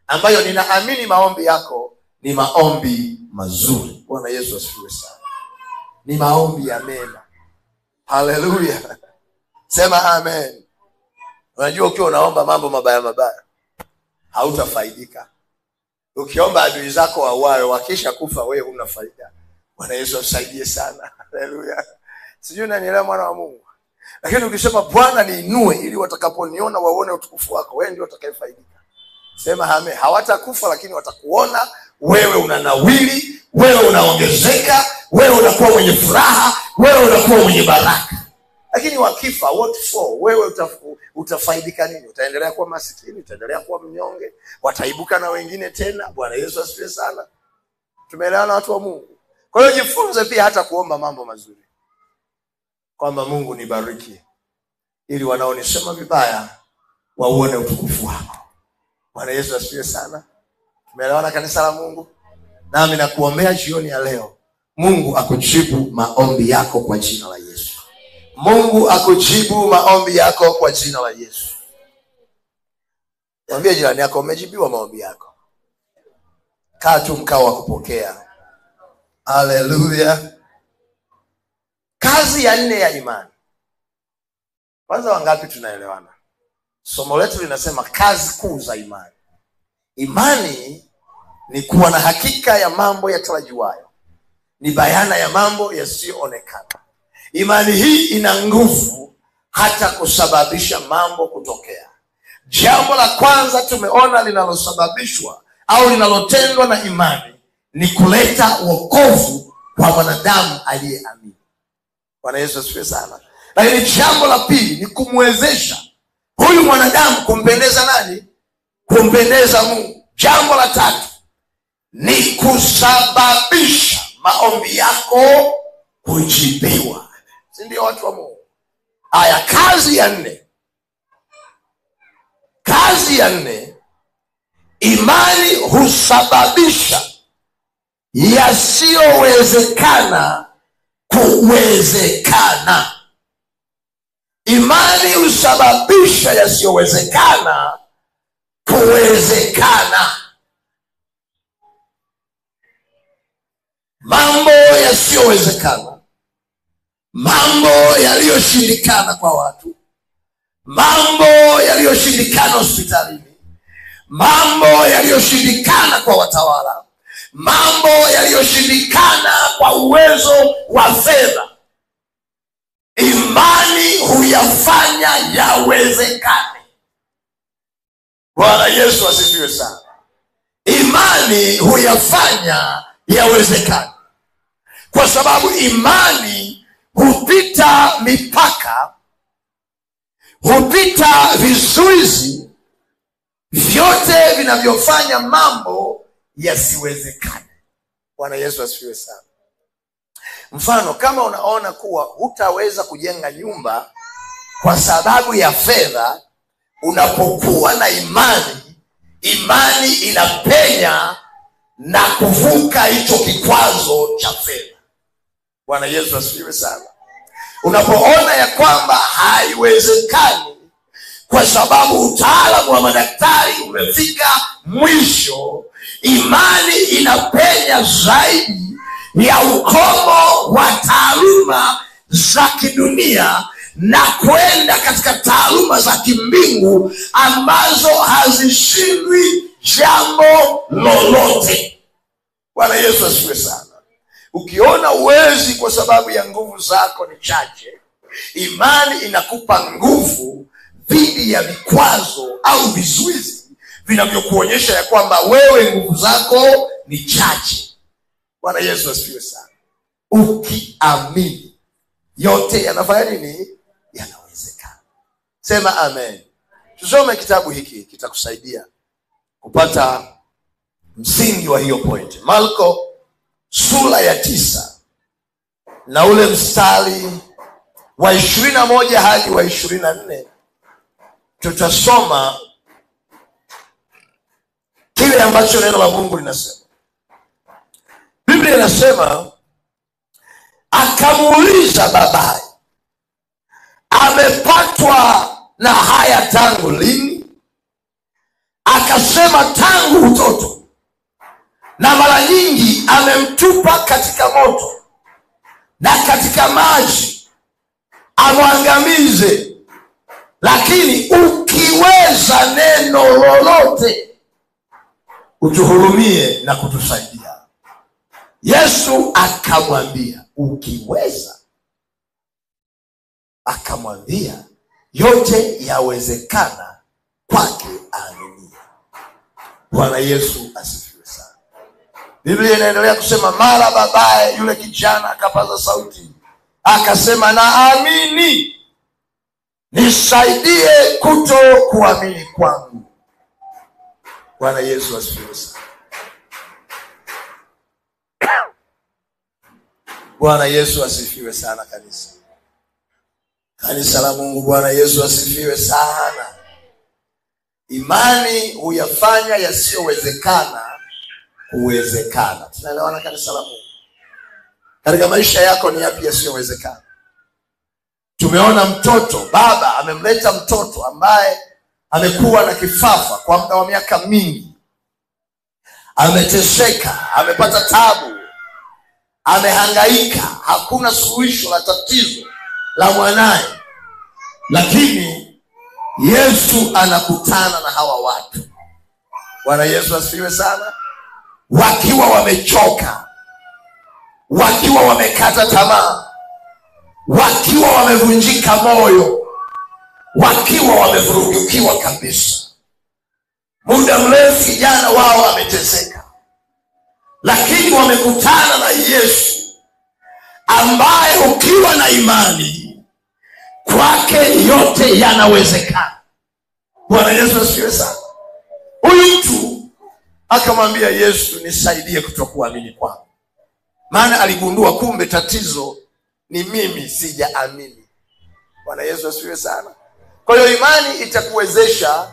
ambayo ninaamini maombi yako ni maombi mazuri. Bwana Yesu asifiwe sana. Ni maombi ya mema. Haleluya. Sema amen. Unajua ukiwa unaomba mambo mabaya mabaya, hautafaidika. Ukiomba adui zako wauawe, wakisha kufa wewe huna faida. Bwana Yesu atusaidie sana. Haleluya. Sijui unanielewa mwana wa Mungu. Lakini ukisema Bwana niinue ili watakaponiona waone utukufu wako, wewe ndio utakayefaidika. Sema amen. Hawatakufa lakini watakuona wewe unanawili, wewe unaongezeka, wewe unakuwa mwenye furaha, wewe unakuwa mwenye baraka. Lakini wakifa, what for? Wewe utafaidika nini? Utaendelea kuwa masikini, utaendelea kuwa mnyonge, wataibuka na wengine tena. Bwana Yesu asifiwe sana. Tumeelewana watu wa Mungu? Kwa hiyo jifunze pia hata kuomba mambo mazuri. Kwamba Mungu nibariki ili wanaonisema vibaya wauone utukufu wako. Bwana Yesu asifiwe sana. Tumeelewana kanisa la Mungu? Nami nakuombea jioni ya leo, Mungu akujibu maombi yako kwa jina la Yesu. Mungu akujibu maombi yako kwa jina la Yesu. Mwambie jirani yako umejibiwa maombi yako. Kaa tu mkao wa kupokea. Haleluya. Kazi ya nne ya imani. Kwanza wangapi tunaelewana? Somo letu linasema kazi kuu za imani. Imani ni kuwa na hakika ya mambo yatarajiwayo, ni bayana ya mambo yasiyoonekana. Imani hii ina nguvu hata kusababisha mambo kutokea. Jambo la kwanza tumeona linalosababishwa au linalotendwa na imani ni kuleta wokovu kwa mwanadamu aliyeamini. Bwana Yesu asifiwe sana. Lakini jambo la pili ni kumwezesha huyu mwanadamu kumpendeza nani? Kumpendeza Mungu. Jambo la tatu ni kusababisha maombi yako kujibiwa. Si ndio watu wa Mungu? Aya, kazi ya nne. Kazi ya nne, imani husababisha yasiyowezekana kuwezekana. Imani husababisha yasiyowezekana kuwezekana. Mambo yasiyowezekana, mambo yaliyoshindikana kwa watu, mambo yaliyoshindikana hospitalini, mambo yaliyoshindikana kwa watawala, mambo yaliyoshindikana kwa uwezo wa fedha, imani huyafanya yawezekane. Bwana Yesu asifiwe sana. Imani huyafanya yawezekane. Kwa sababu imani hupita mipaka, hupita vizuizi vyote vinavyofanya mambo yasiwezekane. Bwana Yesu asifiwe sana. Mfano, kama unaona kuwa hutaweza kujenga nyumba kwa sababu ya fedha, unapokuwa na imani, imani inapenya na kuvuka hicho kikwazo cha fedha. Bwana Yesu asifiwe sana. Unapoona ya kwamba haiwezekani kwa sababu utaalamu wa madaktari umefika mwisho, imani inapenya zaidi ya ukomo wa taaluma za kidunia na kwenda katika taaluma za kimbingu ambazo hazishindwi jambo lolote. Bwana Yesu asifiwe sana. Ukiona uwezi kwa sababu ya nguvu zako ni chache, imani inakupa nguvu dhidi ya vikwazo au vizuizi vinavyokuonyesha ya kwamba wewe nguvu zako ni chache. Bwana Yesu asifiwe sana. Ukiamini yote yanafanya nini? Yanawezekana. Sema amen. Tusome kitabu hiki, kitakusaidia kupata msingi wa hiyo point. Marko sura ya 9 na ule mstari wa 21 hadi wa 24, tutasoma kile ambacho neno la Mungu linasema. Biblia inasema, akamuuliza babaye, amepatwa na haya tangu lini? Akasema, tangu utoto, na mara nyingi amemtupa katika moto na katika maji amwangamize, lakini ukiweza neno lolote utuhurumie na kutusaidia. Yesu akamwambia, ukiweza. Akamwambia, yote yawezekana kwake aaminie. Bwana Yesu asifiwe sana. Biblia inaendelea kusema, mara babaye yule kijana akapaza sauti akasema, naamini, nisaidie kuto kuamini kwangu. Bwana Yesu asifiwe sana. Bwana Yesu asifiwe sana kanisa. Kanisa la Mungu, Bwana Yesu asifiwe sana. Imani huyafanya yasiyowezekana kuwezekana. Tunaelewana kanisa la Mungu? Katika maisha yako ni yapi yasiyowezekana? Tumeona mtoto, baba amemleta mtoto ambaye amekuwa na kifafa kwa muda wa miaka mingi. Ameteseka, amepata tabu, amehangaika, hakuna suluhisho la tatizo la mwanae. Lakini Yesu anakutana na hawa watu. Bwana Yesu asifiwe sana. Wakiwa wamechoka, wakiwa wamekata tamaa, wakiwa wamevunjika moyo, wakiwa wamevurugikiwa kabisa. Muda mrefu kijana wao ameteseka, lakini wamekutana na Yesu ambaye ukiwa na imani kwake yote yanawezekana. Bwana Yesu asifiwe sana. Huyu mtu akamwambia Yesu, nisaidie kutokuamini kwangu. Maana aligundua kumbe tatizo ni mimi sijaamini. Bwana Yesu asifiwe sana. Kwa hiyo imani itakuwezesha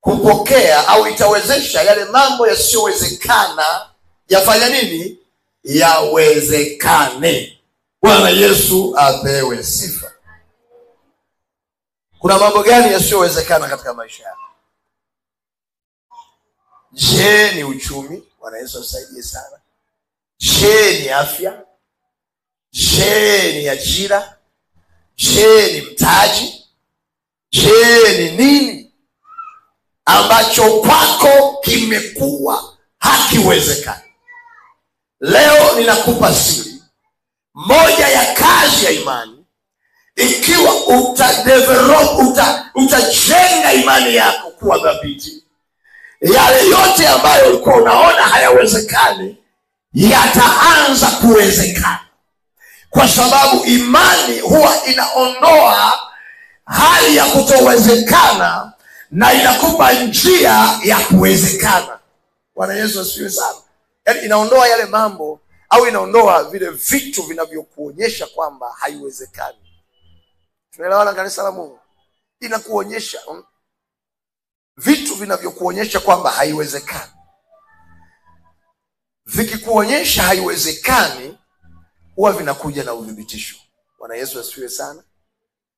kupokea au itawezesha yale mambo yasiyowezekana yafanya nini? Yawezekane. Bwana Yesu apewe sifa. Kuna mambo gani yasiyowezekana katika maisha yako? Je, ni uchumi? Bwana Yesu asaidie sana. Je, ni afya? Je, ni ajira? Je, ni mtaji? Je, ni nini ambacho kwako kimekuwa hakiwezekani? Leo ninakupa siri moja ya kazi ya imani. Ikiwa utadevelop, utajenga imani yako kuwa thabiti, yale yote ambayo ulikuwa unaona hayawezekani yataanza kuwezekana, kwa sababu imani huwa inaondoa hali ya kutowezekana na inakupa njia ya kuwezekana. Bwana Yesu asifiwe sana. Yaani inaondoa yale mambo au inaondoa vile vitu vinavyokuonyesha kwamba haiwezekani. Tunaelewana kanisa la Mungu? Inakuonyesha vitu vinavyokuonyesha kwamba haiwezekani. Vikikuonyesha haiwezekani, huwa vinakuja na uthibitisho. Bwana Yesu asifiwe sana.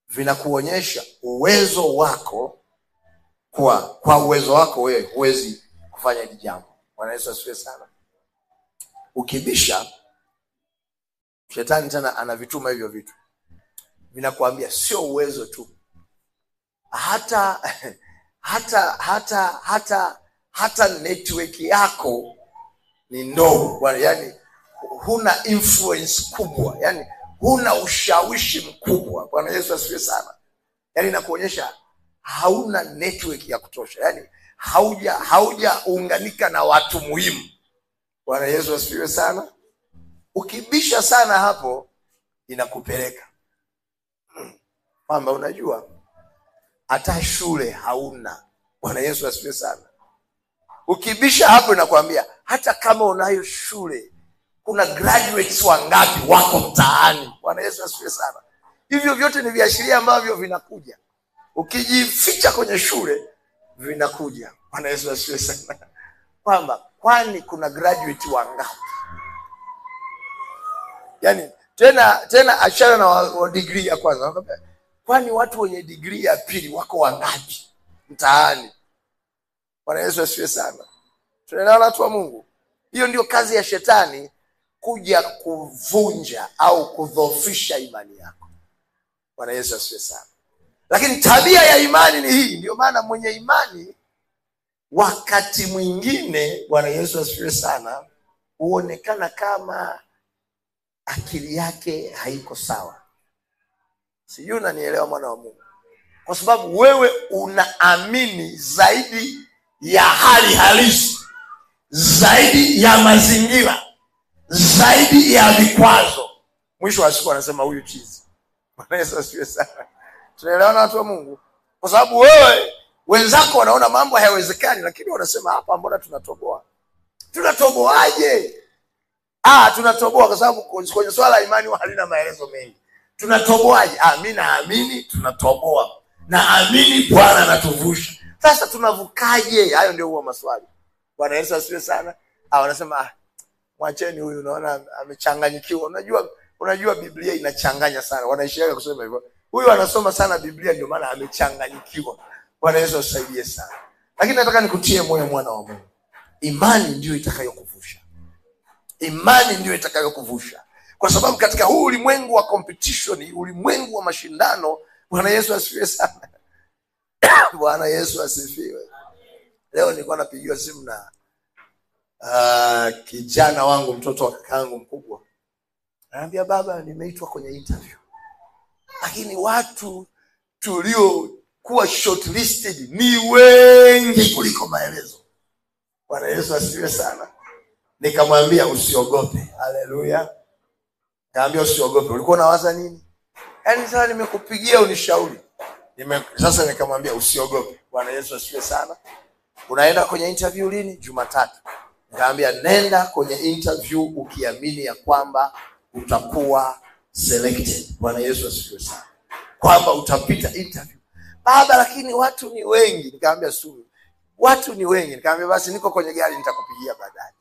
Vinakuonyesha uwezo wako, kwa uwezo wako wewe huwezi kufanya hili jambo. Bwana Yesu asifiwe sana. Ukibisha, shetani tena anavituma hivyo vitu. Vinakuambia sio uwezo tu, hata network yako ni ndogo. Yaani huna influence kubwa, yaani huna ushawishi mkubwa. Bwana Yesu asifiwe sana. Yaani inakuonyesha hauna network ya kutosha, yaani haujaunganika na watu muhimu. Bwana Yesu asifiwe sana. Ukibisha sana hapo, inakupeleka kwamba unajua hata shule hauna. Bwana Yesu asifiwe sana. Ukibisha hapo inakwambia hata kama unayo shule, kuna graduates wangapi wako mtaani. Bwana Yesu asifiwe sana. Hivyo vyote ni viashiria ambavyo vinakuja. Ukijificha kwenye shule vinakuja. Bwana Yesu asifiwe sana. Kwamba kwani kuna graduate wangapi? Yaani tena achana na wa degree ya kwanza. Kwani watu wenye degree ya pili wako wangapi mtaani? Bwana Yesu asifiwe sana. Tunaelewana watu wa Mungu? Hiyo ndio kazi ya shetani, kuja kuvunja au kudhoofisha imani yako. Bwana Yesu asifiwe sana. Lakini tabia ya imani ni hii. Ndio maana mwenye imani wakati mwingine, Bwana Yesu asifiwe sana, huonekana kama akili yake haiko sawa. Sijui unanielewa mwana wa Mungu? Kwa sababu wewe unaamini zaidi ya hali halisi, zaidi ya mazingira, zaidi ya vikwazo. Mwisho wa siku anasema huyu chizi. Bwana Yesu asifiwe sana. Tunaelewana watu wa Mungu? Kwa sababu wewe wenzako wanaona mambo hayawezekani, lakini wanasema hapa mbona tunatoboa? Tunatoboaje? Tunatoboa kwa sababu kwenye swala la imani halina maelezo mengi. Tunatoboaje? Mimi naamini tunatoboa. Naamini Bwana anatuvusha. Sasa tunavukaje? Hayo ndio huwa maswali. Bwana Yesu asifiwe sana. Wanasema mwacheni huyu, unaona amechanganyikiwa. Unajua Biblia inachanganya sana. Wanaishia kusema hivyo. Huyu anasoma sana Biblia ndio maana amechanganyikiwa. Bwana Yesu asaidie sana. Lakini nataka nikutie moyo mwana wa Mungu. Imani ndio itakayokuvusha. Imani ndio itakayokuvusha. Kwa sababu katika huu ulimwengu wa competition, ulimwengu wa mashindano, Bwana Yesu asifiwe sana. Bwana Yesu asifiwe. Leo nilikuwa napigiwa simu na kijana wangu, mtoto wa kakaangu mkubwa. Ananiambia baba, nimeitwa kwenye interview. Lakini watu tuliokuwa shortlisted ni wengi kuliko maelezo. Bwana Yesu asifiwe sana. Nikamwambia usiogope. Haleluya. Nikamwambia usiogope. Ulikuwa unawaza nini? Yaani sasa nimekupigia unishauri. Sasa nikamwambia usiogope. Bwana Yesu asifiwe sana. Unaenda kwenye interview lini? Jumatatu. Nikamwambia nenda kwenye interview ukiamini ya kwamba utakuwa selected. Bwana Yesu asifiwe sana. Kwamba utapita interview. Baba, lakini watu ni wengi. Nikamwambia sio. Watu ni wengi. Nikamwambia basi niko kwenye gari nitakupigia baadaye.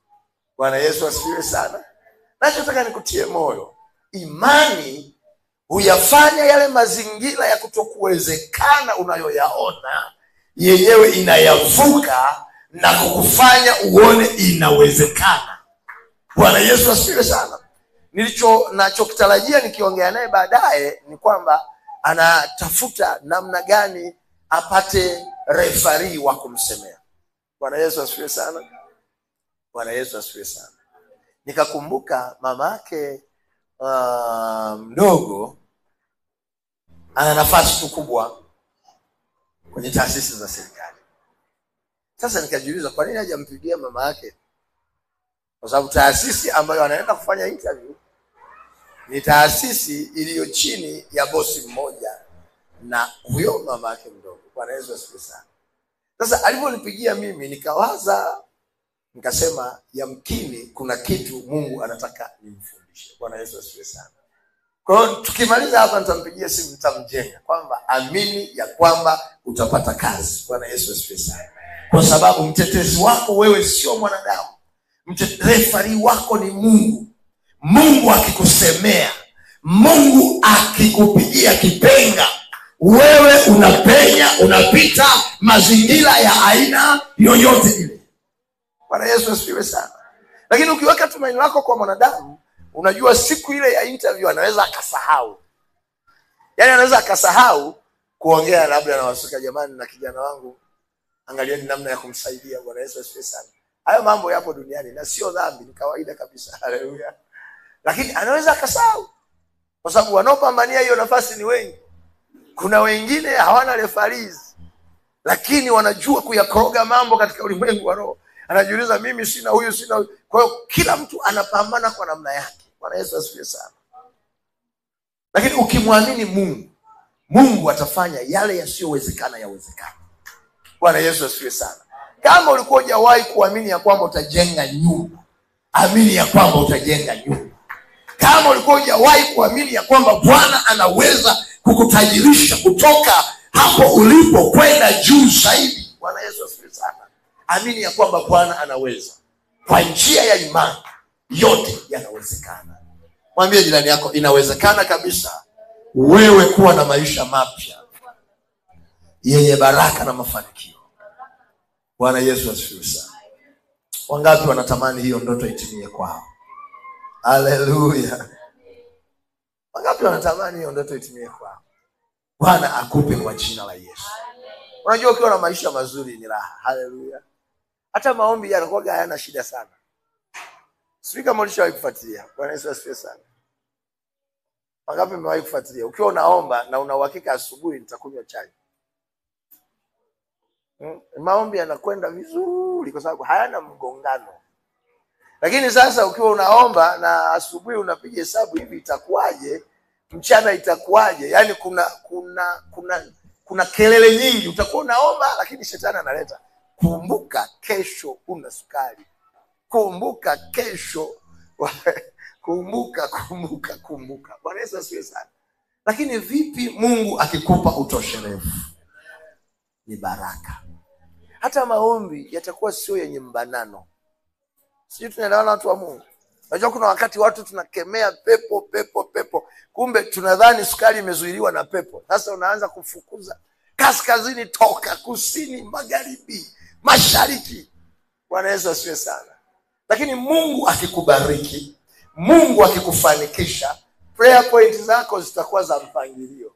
Bwana Yesu asifiwe sana. Nachotaka nikutie moyo. Imani huyafanya yale mazingira ya kutokuwezekana unayoyaona yenyewe inayavuka na kukufanya uone inawezekana. Bwana Yesu asifiwe sana. Nilichokitarajia nikiongea naye baadaye ni kwamba anatafuta namna gani apate referee wa kumsemea. Bwana Yesu asifiwe sana. Bwana Yesu asifiwe sana. Nikakumbuka mamake mdogo ana nafasi tu kubwa kwenye taasisi za serikali. Sasa nikajiuliza kwa nini hajampigia mama yake Kwa sababu taasisi ambayo anaenda kufanya interview ni taasisi iliyo chini ya bosi mmoja na huyo mama yake mdogo. Bwana Yesu asifiwe sana. Sasa aliponipigia mimi nikawaza, nikasema yamkini kuna kitu Mungu anataka nimfundishe. Bwana Yesu asifiwe sana. Kwa hiyo tukimaliza hapa nitampigia simu, nitamjenga kwamba amini ya kwamba utapata kazi. Bwana Yesu asifiwe sana. Kwa sababu mtetezi wako wewe sio mwanadamu. Refari wako ni Mungu. Mungu akikusemea, Mungu akikupigia kipenga, wewe unapenya, unapita mazingira ya aina yoyote ile. Bwana Yesu asifiwe sana. Lakini ukiweka tumaini lako kwa mwanadamu, unajua siku ile ya interview anaweza akasahau. Yaani anaweza akasahau kuongea labda na wasuka, jamani na kijana wangu, angalieni namna ya kumsaidia. Bwana Yesu asifiwe sana. Hayo mambo yapo duniani na sio dhambi, ni kawaida kabisa. Haleluya. Lakini anaweza akasahau, kwa sababu wanaopambania hiyo nafasi ni wengi. Kuna wengine hawana referees, lakini wanajua kuyakoroga mambo katika ulimwengu wa roho. Anajiuliza mimi sina huyu, sina huyu. Kwa hiyo kila mtu anapambana kwa namna yake. Bwana Yesu asifiwe sana. Lakini ukimwamini Mungu, Mungu atafanya yale yasiyowezekana yawezekane. Bwana Yesu asifiwe sana. Kama ulikuwa hujawahi kuamini ya kwamba utajenga nyumba, amini ya kwamba utajenga nyumba. Kama ulikuwa hujawahi kuamini ya kwamba Bwana anaweza kukutajirisha kutoka hapo ulipo kwenda juu zaidi, Bwana Yesu asifiwe sana. Amini ya kwamba Bwana anaweza. Kwa njia ya imani yote yanawezekana. Mwambie jirani yako, inawezekana kabisa wewe kuwa na maisha mapya yenye baraka na mafanikio. Bwana Yesu asifiwe sana. Wangapi wanatamani hiyo ndoto itimie kwao? Haleluya. Wangapi wanatamani hiyo ndoto itimie kwao? Bwana akupe kwa jina la Yesu. Unajua ukiwa na maisha mazuri ni raha. Haleluya. Hata maombi yanakuwa hayana shida sana. Sijui kama ulishawahi kufuatilia. Bwana Yesu asifiwe sana. Wangapi mmewahi kufuatilia? Ukiwa unaomba na una uhakika asubuhi nitakunywa chai, maombi yanakwenda vizuri kwa sababu hayana mgongano. Lakini sasa ukiwa unaomba na asubuhi unapiga hesabu hivi itakuwaje, mchana itakuwaje, yani kuna kelele nyingi. Utakuwa unaomba lakini shetani analeta, kumbuka kesho una sukari, kumbuka kesho kumbuka kumbuka kumbuka. Bwana Yesu asifiwe sana. Lakini vipi Mungu akikupa utoshelevu? Ni baraka. Hata maombi yatakuwa sio yenye mbanano. Sisi tunaelewana watu wa Mungu. Unajua kuna wakati watu tunakemea pepo pepo pepo, kumbe tunadhani sukari imezuiliwa na pepo. Sasa unaanza kufukuza kaskazini, toka kusini, magharibi, mashariki. Bwana Yesu asifiwe sana. Lakini Mungu akikubariki, Mungu akikufanikisha, prayer point zako zitakuwa za mpangilio.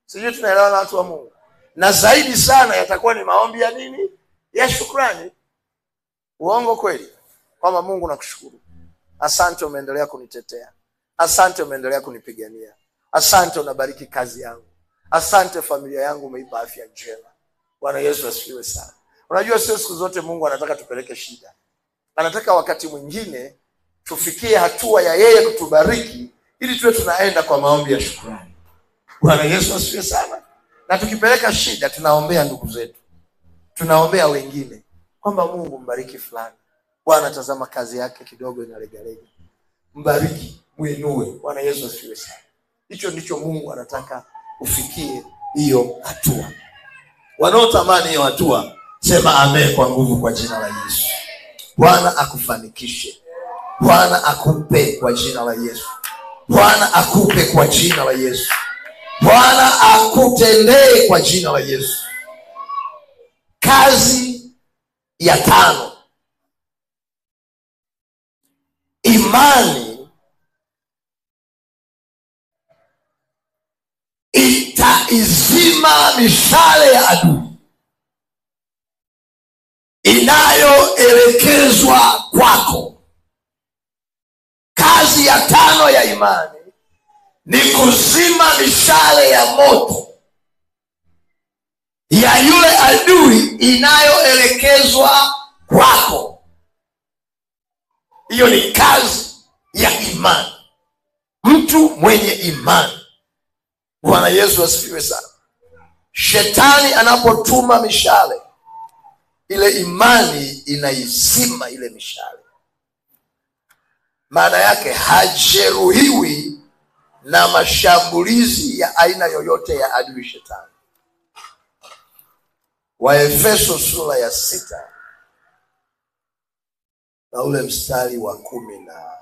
Sijui tunaelewana watu wa Mungu. Na zaidi sana yatakuwa ni maombi ya nini? Ya shukrani. Uongo kweli? Kwamba Mungu nakushukuru, asante umeendelea kunitetea, asante umeendelea kunipigania, asante unabariki kazi yangu, asante familia yangu umeipa afya njema. Bwana Yesu asifiwe sana. Unajua sio siku zote Mungu anataka tupeleke shida. Anataka wakati mwingine tufikie hatua ya yeye kutubariki ili tuwe tunaenda kwa maombi ya shukrani. Bwana Yesu asifiwe sana. Na tukipeleka shida tunaombea ndugu zetu, tunaombea wengine kwamba Mungu mbariki fulani. Bwana tazama kazi yake kidogo inalegalega, mbariki, muinue. Bwana Yesu asifiwe sana. Hicho ndicho Mungu anataka ufikie hiyo hatua. Wanaotamani hiyo hatua, sema amen kwa nguvu kwa jina la Yesu. Bwana akufanikishe. Bwana akupe kwa jina la Yesu. Bwana akupe kwa jina la Yesu. Bwana akutendee kwa jina la Yesu. Kazi ya tano, imani itaizima mishale ya adui inayoelekezwa kwako. Kazi ya tano ya imani ni kuzima mishale ya moto ya yule adui inayoelekezwa kwako. Hiyo ni kazi ya imani, mtu mwenye imani. Bwana Yesu asifiwe sana. Shetani anapotuma mishale, ile imani inaizima ile mishale. Maana yake hajeruhiwi na mashambulizi ya aina yoyote ya adui shetani. Waefeso sura ya 6 na ule mstari wa 10 na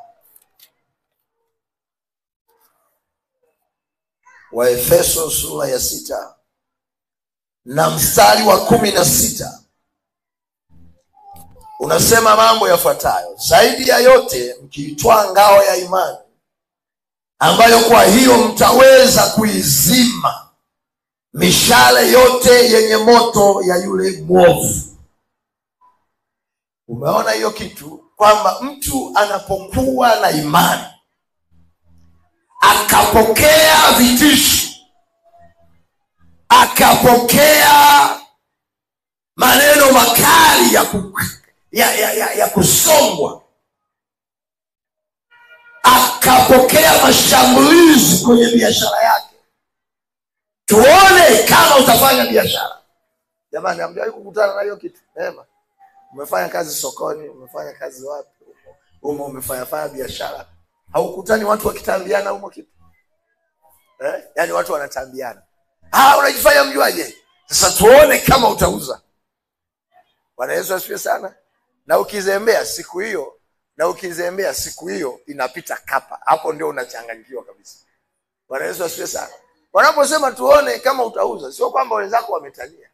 Waefeso sura ya 6 na mstari wa 16 unasema mambo yafuatayo: zaidi ya yote mkiitwaa ngao ya imani, ambayo kwa hiyo mtaweza kuizima mishale yote yenye moto ya yule mwovu. Umeona hiyo kitu, kwamba mtu anapokuwa na imani akapokea vitisho, akapokea maneno makali ya kusongwa, akapokea mashambulizi kwenye biashara yake, tuone kama utafanya biashara. Jamani, hamjawahi kukutana na hiyo kitu? Neema, umefanya kazi sokoni, umefanya kazi wapi, umo umefanya biashara, haukutani watu wakitambiana humo kitu? Yaani watu wanatambiana, unajifanya mjuaje? Sasa tuone kama utauza. Bwana Yesu asifiwe sana. Na ukizembea siku hiyo, inapita kapa. Hapo ndio unachanganyikiwa kabisa. Bwana Yesu asifiwe sana. Wanaposema tuone kama utauza, sio kwamba wenzako wametania.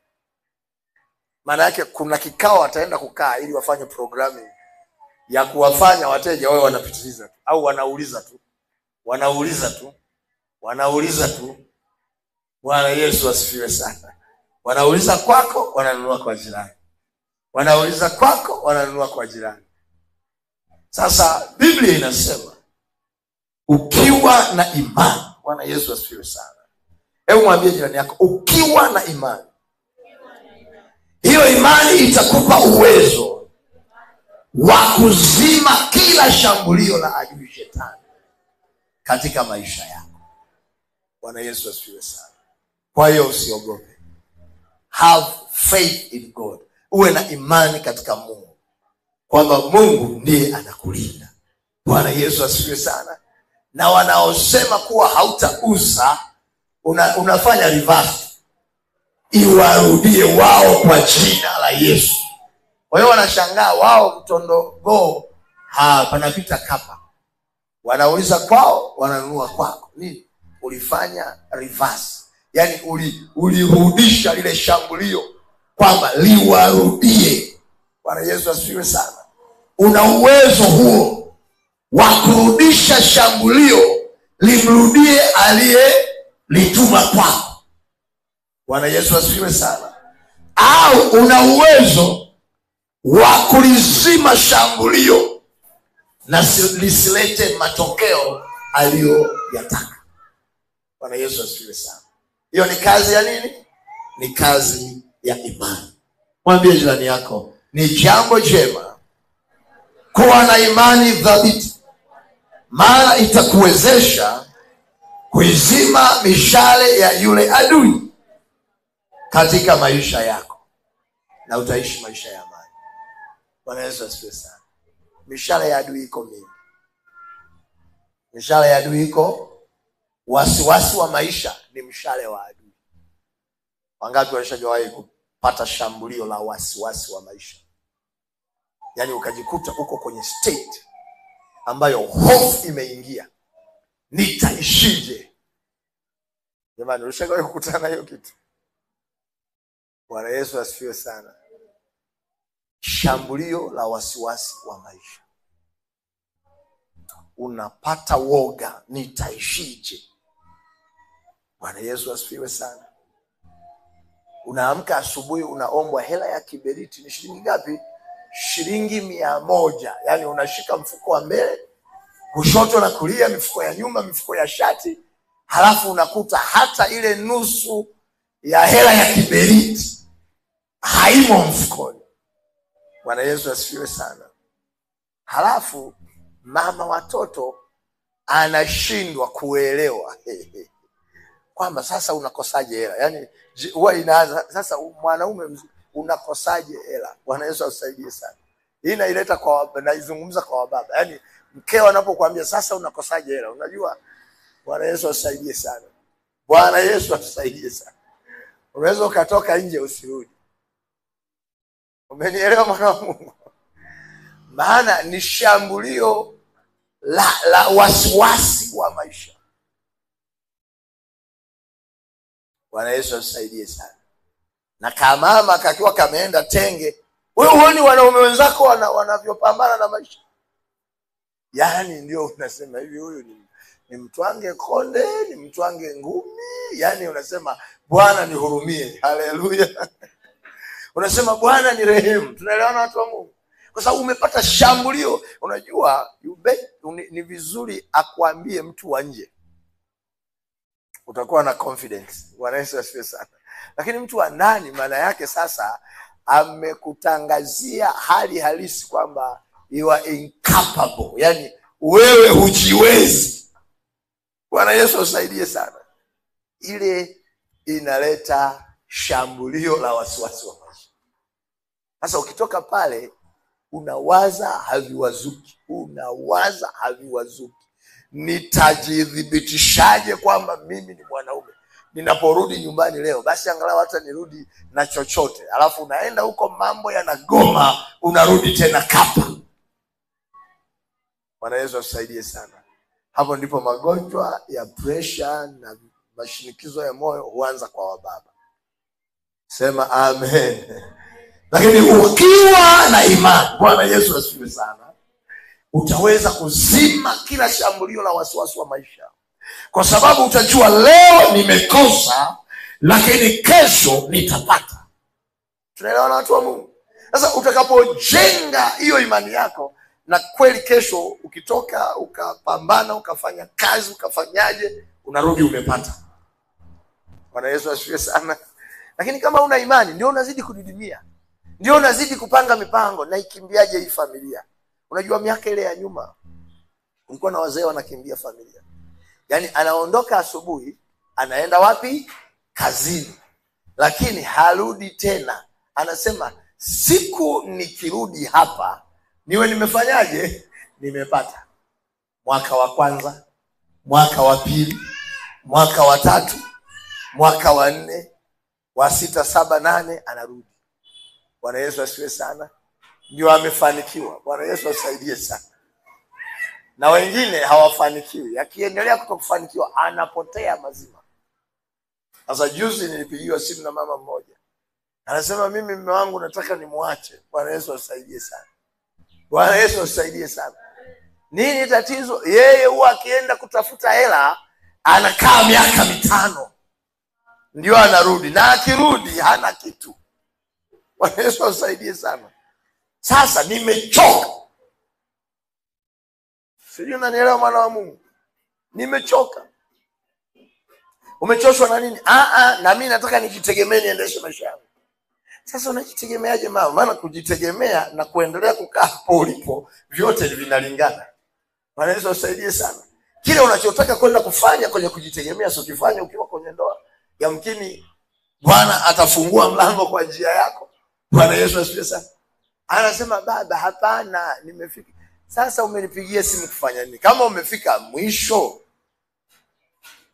Maana yake kuna kikao wataenda kukaa ili wafanye programming ya kuwafanya wateja wao wanapitiliza tu, au wanauliza tu. Wanauliza tu. Bwana Yesu asifiwe sana. Wanauliza kwako, wananunua kwa jirani. Wanauliza kwako, wananunua kwa jirani. Sasa Biblia inasema ukiwa na imani. Bwana Yesu asifiwe sana. Hebu mwambie jirani yako, ukiwa na imani, hiyo imani itakupa uwezo wa kuzima kila shambulio la adui shetani katika maisha yako. Bwana Yesu asifiwe sana. Kwa hiyo usiogope. Have faith in God. Uwe na imani katika Mungu, kwamba Mungu ndiye anakulinda. Bwana Yesu asifiwe sana. Na wanaosema kuwa hautauza, unafanya reverse, iwarudie wao kwa jina la Yesu. Kwa hiyo wanashangaa wao mtondogoo, panapita kapa. Wanauliza kwao, wananunua kwako. Nini? Ulifanya reverse. Yaani ulirudisha lile shambulio kwamba liwarudie. Bwana Yesu asifiwe sana. Una uwezo huo wa kurudisha shambulio limrudie aliyelituma kwako. Bwana Yesu asifiwe sana. Au una uwezo wa kulizima shambulio na lisilete matokeo aliyoyataka. Bwana Yesu asifiwe sana. Hiyo ni kazi ya nini? Ni kazi ya imani. Mwambie jirani yako, ni jambo jema kuwa na imani thabiti, maana itakuwezesha kuizima mishale ya yule adui katika maisha yako, na utaishi maisha ya amani. Bwana Yesu asifiwe sana. Mishale ya adui iko mingi. Mishale ya adui iko, wasiwasi wa maisha ni mshale wa adui. Wangapi walishawahi kupata shambulio la wasiwasi wa maisha? Yaani ukajikuta uko kwenye state ambayo hofu imeingia. Nitaishije? Jamani, ulishawahi kukutana na hiyo kitu? Bwana Yesu asifiwe sana. Shambulio la wasiwasi wa maisha. Unapata woga, nitaishije? Bwana Yesu asifiwe sana. Unaamka asubuhi unaombwa hela ya kiberiti ni shilingi ngapi? Shilingi 100. Yaani unashika mfuko wa mbele, kushoto na kulia, mifuko ya nyuma, mifuko ya shati, halafu unakuta hata ile nusu ya hela ya kiberiti haimo mfukoni. Bwana Yesu asifiwe sana. Halafu Mama watoto anashindwa kuelewa kwamba sasa unakosaje hela. Yaani huwa inaanza sasa, mwanaume unakosaje hela? Bwana Yesu atusaidie sana. Hii naileta kwa, naizungumza kwa wababa. Yaani mkeo anapokuambia sasa unakosaje hela, unajua Bwana Yesu atusaidie sana. Bwana Yesu atusaidie sana. Unaweza ukatoka nje usirudi. Umenielewa mwana wa Mungu? Maana ni shambulio la wasiwasi wa maisha. Bwana Yesu atusaidie sana. Na kama kakiwa kameenda tenge, wewe huoni wanaume wenzako wanavyopambana na maisha? Yaani ndio unasema hivi, huyu ni mtwange konde, ni mtwange ngumi. Yaani unasema Bwana nihurumie. Haleluya. Unasema Bwana ni rehemu. Tunaelewana watu wa Mungu? Kwa sababu umepata shambulio. Unajua ni vizuri akuambie mtu wa nje, utakuwa na confidence. Bwana Yesu asifiwe sana. Lakini mtu wa ndani, maana yake sasa amekutangazia hali halisi kwamba you are incapable. Yaani wewe hujiwezi. Bwana Yesu asaidie sana. Ile inaleta shambulio la wasiwasi wa maisha. Sasa ukitoka pale unawaza haviwazuki, unawaza haviwazuki. Nitajidhibitishaje kwamba mimi ni mwanaume? Ninaporudi nyumbani leo, basi angalau hata nirudi na chochote. Alafu unaenda huko mambo yanagoma, unarudi tena kapa. Bwana Yesu atusaidie sana. Hapo ndipo magonjwa ya pressure na mashinikizo ya moyo huanza kwa wababa. Sema amen. Lakini ukiwa na imani, Bwana Yesu asifiwe sana, utaweza kuzima kila shambulio la wasiwasi wa maisha. Kwa sababu utajua leo nimekosa, lakini kesho nitapata. Tunaelewana watu wa Mungu? Sasa utakapojenga hiyo imani yako, na kweli kesho ukitoka ukapambana, ukafanya kazi, ukafanyaje, unarudi umepata. Bwana Yesu asifiwe sana. Lakini kama una imani, ndio unazidi kudidimia, ndio unazidi kupanga mipango, na ikimbiaje hii familia. Unajua miaka ile ya nyuma kulikuwa na wazee wanakimbia familia. Yaani anaondoka asubuhi, anaenda wapi? Kazini. Lakini harudi tena. Anasema siku nikirudi hapa niwe nimefanyaje? Nimepata. Mwaka wa kwanza, mwaka wa pili, mwaka wa tatu, mwaka wa nne, wa 6, 7, 8 anarudi. Bwana Yesu asifiwe sana. Ndio amefanikiwa. Bwana Yesu asaidie sana. Na wengine hawafanikiwi. Akiendelea kutokufanikiwa anapotea mazima. Sasa juzi nilipigiwa simu na mama mmoja. Anasema mimi mume wangu nataka nimuache. Bwana Yesu asaidie sana. Bwana Yesu asaidie sana. Nini tatizo? Yeye huwa akienda kutafuta hela anakaa miaka 5 ndio anarudi, na akirudi hana kitu. Bwana Yesu asaidie sana. Sasa nimechoka. Sijui unanielewa mwana wa Mungu. Nimechoka. Umechoshwa na nini? Na mimi nataka nijitegemee, niendeshe maisha yangu. Sasa unajitegemeaje mama? Maana kujitegemea na kuendelea kukaa hapo ulipo vyote vinalingana. Bwana Yesu asaidie sana. Kile unachotaka kwenda kufanya kwenye kujitegemea sio kifanye ukiwa kwenye ndoa. Yamkini Bwana atafungua mlango kwa njia yako. Bwana Yesu asifiwe sana. Anasema baba, hapana, nimefika. Sasa umenipigia simu kufanya nini? Kama umefika mwisho,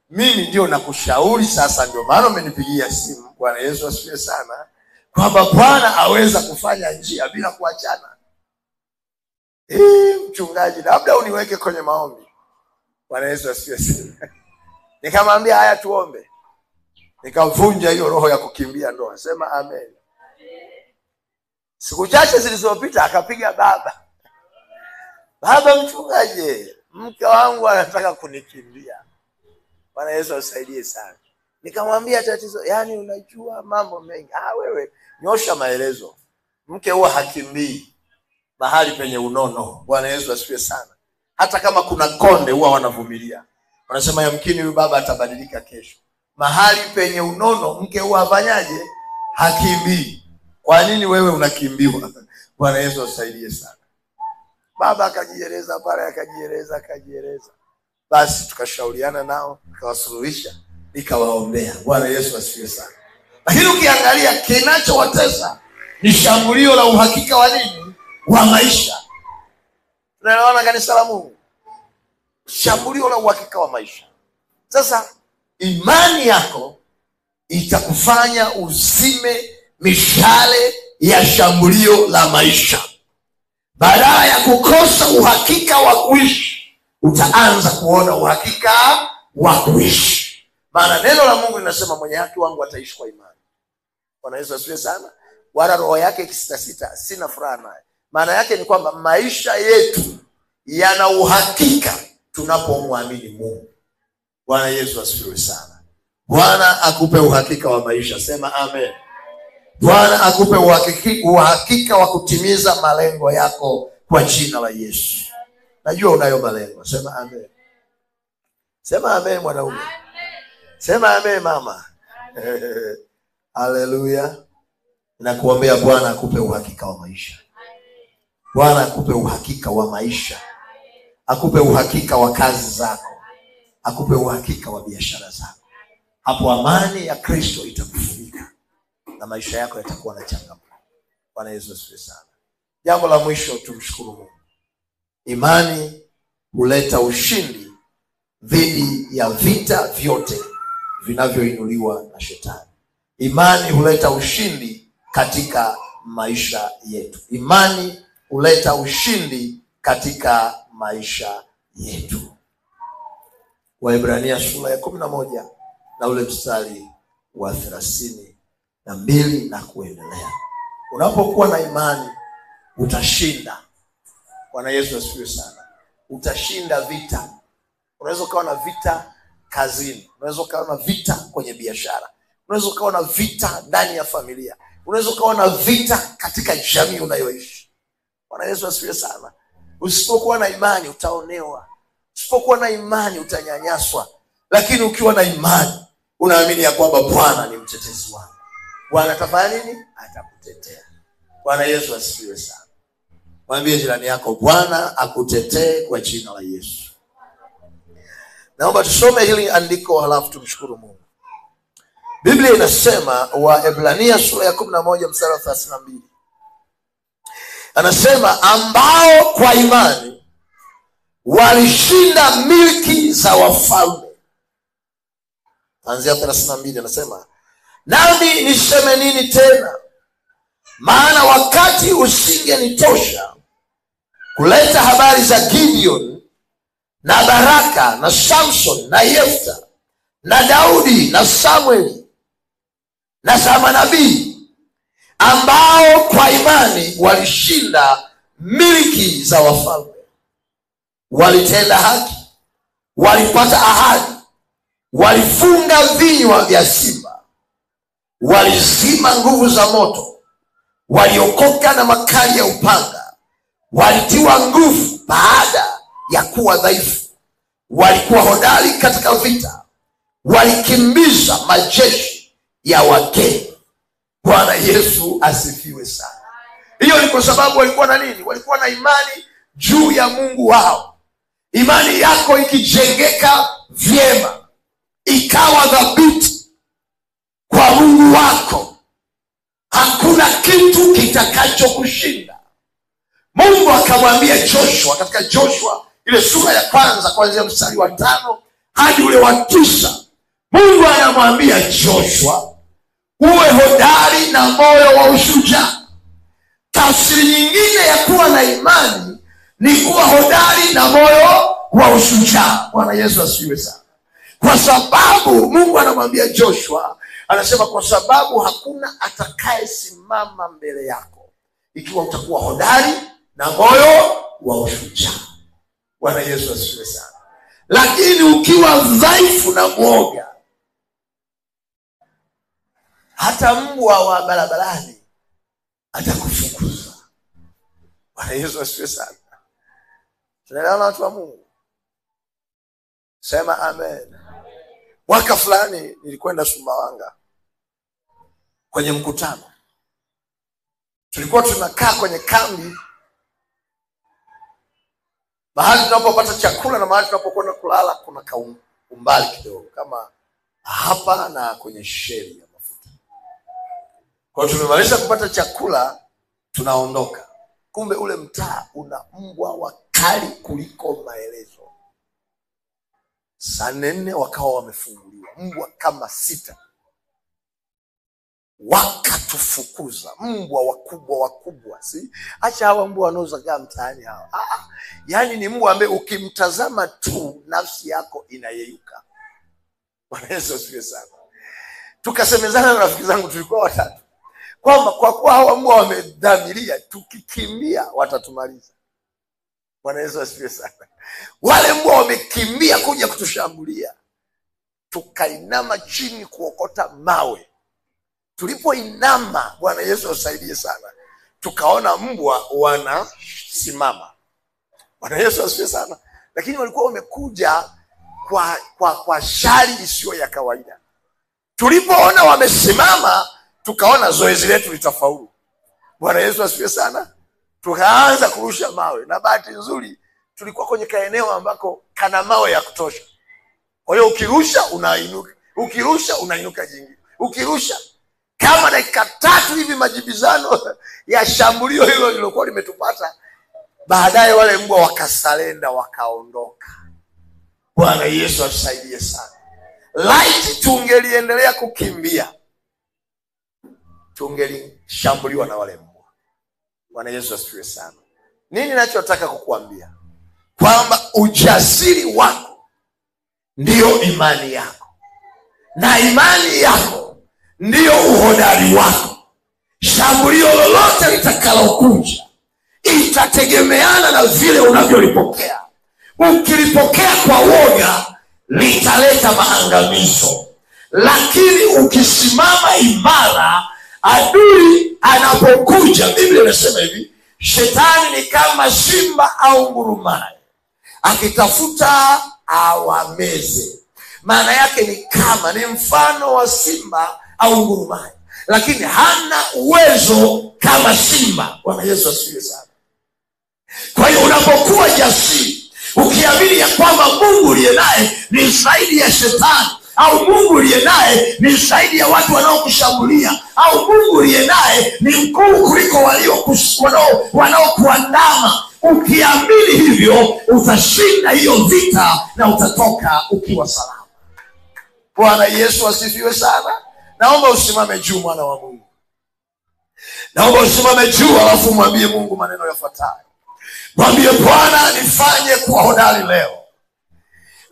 mimi ndio nakushauri sasa, ndio maana umenipigia simu. Bwana Yesu asifiwe sana. Kwamba Bwana aweza kufanya njia bila kuachana. Mchungaji, labda uniweke kwenye maombi. Bwana Yesu asifiwe sana. Nikamwambia haya, tuombe. Nikavunja hiyo roho ya kukimbia ndoa. Sema amen. Siku chache zilizopita akapiga baba. Baba mchungaji, mke wangu anataka kunikimbia. Bwana Yesu asaidie sana. Nikamwambia tatizo, yani unajua mambo mengi. Wewe nyosha maelezo. Mke huwa hakimbii mahali penye unono. Bwana Yesu asifiwe sana. Hata kama kuna konde huwa wanavumilia. Wanasema yamkini huyu baba atabadilika kesho. Mahali penye unono mke huwa hafanyaje? Hakimbii. Kwa nini wewe unakimbiwa? Bwana Yesu asaidie sana. Baba akajieleza pale, akajieleza. Basi tukashauriana nao, nikawasuluhisha, nikawaombea. Bwana Yesu asifiwe sana. Lakini ukiangalia kinachowatesa ni shambulio la uhakika wa nini? Wa maisha. Tunaelewana kanisa la Mungu? Shambulio la uhakika wa maisha. Sasa imani yako itakufanya uzime mishale ya shambulio la maisha. Badala ya kukosa uhakika wa kuishi, utaanza kuona uhakika wa kuishi. Maana neno la Mungu linasema mwenye haki wangu ataishi kwa imani. Bwana Yesu asifiwe sana. Wala roho yake ikisitasita, sina furaha naye. Maana yake ni kwamba maisha yetu yana uhakika tunapomwamini Mungu. Bwana Yesu asifiwe sana. Bwana akupe uhakika wa maisha. Sema amen. Bwana akupe uhakika wa kutimiza malengo yako kwa jina la Yesu. Najua unayo malengo. Sema amen. Sema amen mwanaume. Sema amen mama. Haleluya. Nakuombea Bwana akupe uhakika wa maisha. Bwana akupe uhakika wa maisha. Akupe uhakika wa kazi zako. Akupe uhakika wa biashara zako. Hapo amani ya Kristo itakufunika na maisha yako yatakuwa na changamoto. Bwana Yesu asifiwe sana. Jambo la mwisho, tumshukuru Mungu. Imani huleta ushindi dhidi ya vita vyote vinavyoinuliwa na shetani. Imani huleta ushindi katika maisha yetu. Imani huleta ushindi katika maisha yetu. Waebrania sura ya 11 na ule mstari wa 32 na kuendelea. Unapokuwa na imani utashinda. Bwana Yesu asifiwe sana. Utashinda vita. Unaweza ukawa na vita kazini, unaweza ukawa na vita kwenye biashara, unaweza ukawa na vita ndani ya familia, unaweza ukawa na vita katika jamii unayoishi. Bwana Yesu asifiwe sana. Usipokuwa na imani utaonewa. Usipokuwa na imani utanyanyaswa. Lakini ukiwa na imani unaamini ya kwamba Bwana ni mtetezi wangu. Bwana atafanya nini? Atakutetea. Bwana Yesu asifiwe sana. Mwambie jirani yako, Bwana akutetee kwa jina la Yesu. Naomba tusome hili andiko halafu tumshukuru Mungu. Biblia inasema Waebrania sura ya 11 mstari wa 32. Anasema ambao kwa imani walishinda milki za wafalme. Anzia 32 anasema, nami niseme nini tena? Maana wakati usingenitosha kuleta habari za Gideon na Baraka na Samson na Yefta na Daudi na Samueli na za manabii, ambao kwa imani walishinda milki za wafalme, walitenda haki, walipata ahadi, walifunga vinywa vya simba, walizima nguvu za moto, waliokoka na makali ya upanga, walitiwa nguvu baada ya kuwa dhaifu, walikuwa hodari katika vita, walikimbiza majeshi ya wageni. Bwana Yesu asifiwe sana. Hiyo ni kwa sababu walikuwa na nini? Walikuwa na imani juu ya Mungu wao. Imani yako ikijengeka vyema, ikawa thabiti kwa Mungu wako, hakuna kitu kitakachokushinda. Mungu akamwambia Joshua katika Joshua ile sura ya kwanza kuanzia mstari wa 5 hadi ule wa 9. Mungu anamwambia Joshua, uwe hodari na moyo wa ushujaa. Tafsiri nyingine ya kuwa na imani ni kuwa hodari na moyo wa ushujaa. Bwana Yesu asifiwe sana. Kwa sababu Mungu anamwambia Joshua, anasema kwa sababu hakuna atakayesimama mbele yako ikiwa utakuwa hodari na moyo wa ushujaa. Bwana Yesu asifiwe sana. Lakini ukiwa dhaifu na mwoga, hata mbwa wa barabarani atakufukuza. Bwana Yesu asifiwe sana. Tunaelewana watu wa Mungu? Sema amen. Mwaka fulani nilikwenda Sumbawanga kwenye mkutano. Tulikuwa tunakaa kwenye kambi Mahali tunapopata chakula na mahali tunapokwenda kulala kuna umbali kidogo, kama hapa na kwenye sheli ya mafuta. Kwa hiyo tumemaliza kupata chakula, tunaondoka. Kumbe ule mtaa una mbwa wakali kuliko maelezo. Saa 4 wakawa wamefunguliwa mbwa kama 6, wakatufukuza. Mbwa wakubwa wakubwa, si acha hawa mbwa wanaozagaa mtaani hawa. Yaani ni mbwa ambaye ukimtazama tu nafsi yako inayeyuka. Bwana Yesu asifiwe sana. Tukasemezana na rafiki zangu, tulikuwa watatu, kwamba kwa kuwa hawa mbwa wamedhamiria, tukikimbia watatumaliza. Bwana Yesu asifiwe sana. Wale mbwa wamekimbia kuja kutushambulia. Tukainama chini kuokota mawe. Tulipoinama, Bwana Yesu asaidie sana, tukaona mbwa wanasimama. Bwana Yesu asifiwe sana. Lakini walikuwa wamekuja kwa shari isiyo ya kawaida. Tulipoona wamesimama, tukaona zoezi letu litafaulu. Bwana Yesu asifiwe sana. Tukaanza kurusha mawe, na bahati nzuri tulikuwa kwenye kaeneo ambako kana mawe ya kutosha. Kwa hiyo ukirusha unainuka, ukirusha unainuka jingine, ukirusha kama dakika 3 hivi majibizano ya shambulio hilo lilokuwa limetupata. Baadaye wale mbwa wakasalenda wakaondoka. Bwana Yesu atusaidie sana. Laiti tungeliendelea kukimbia, tungelishambuliwa na wale mbwa. Bwana Yesu asifiwe sana. Nini ninachotaka kukuambia? Kwamba ujasiri wako ndiyo imani yako, na imani yako ndiyo uhodari wako. Shambulio lolote litakalokuja itategemeana na vile unavyolipokea. Ukilipokea kwa woga litaleta maangamizo, lakini ukisimama imara, adui anapokuja, Biblia inasema hivi, shetani ni kama simba au ngurumaye akitafuta awameze. Maana yake ni kama ni mfano wa simba au ngurumaye, lakini hana uwezo kama simba. Bwana Yesu asifiwe sana. Kwa hiyo unapokuwa jasiri, ukiamini ya kwamba Mungu uliye naye ni zaidi ya shetani, au Mungu uliye naye ni zaidi ya watu wanaokushambulia, au Mungu uliye naye ni mkuu kuliko wanaokuandama, ukiamini hivyo utashinda hiyo vita na utatoka ukiwa salama. Bwana Yesu asifiwe sana. Naomba usimame juu, mwana wa Mungu. Naomba usimame juu, alafu mwambie Mungu maneno yafuatayo. Mwambie Bwana, nifanye kuwa hodari leo.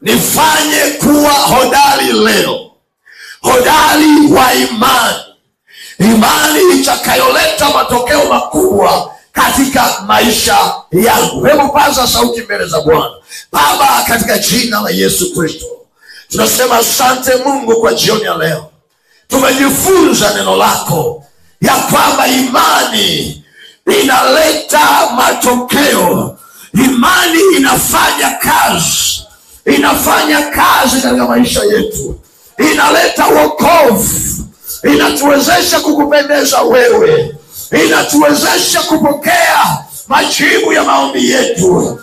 Nifanye kuwa hodari leo. Hodari wa imani. Imani itakayoleta matokeo makubwa katika maisha yangu. Hebu paza sauti mbele za Bwana. Baba, katika jina la Yesu Kristo, tunasema asante Mungu kwa jioni ya leo. Tumejifunza neno lako ya kwamba imani inaleta matokeo. Imani inafanya kazi. Inafanya kazi katika maisha yetu. Inaleta wokovu. Inatuwezesha kukupendeza wewe. Inatuwezesha kupokea majibu ya maombi yetu.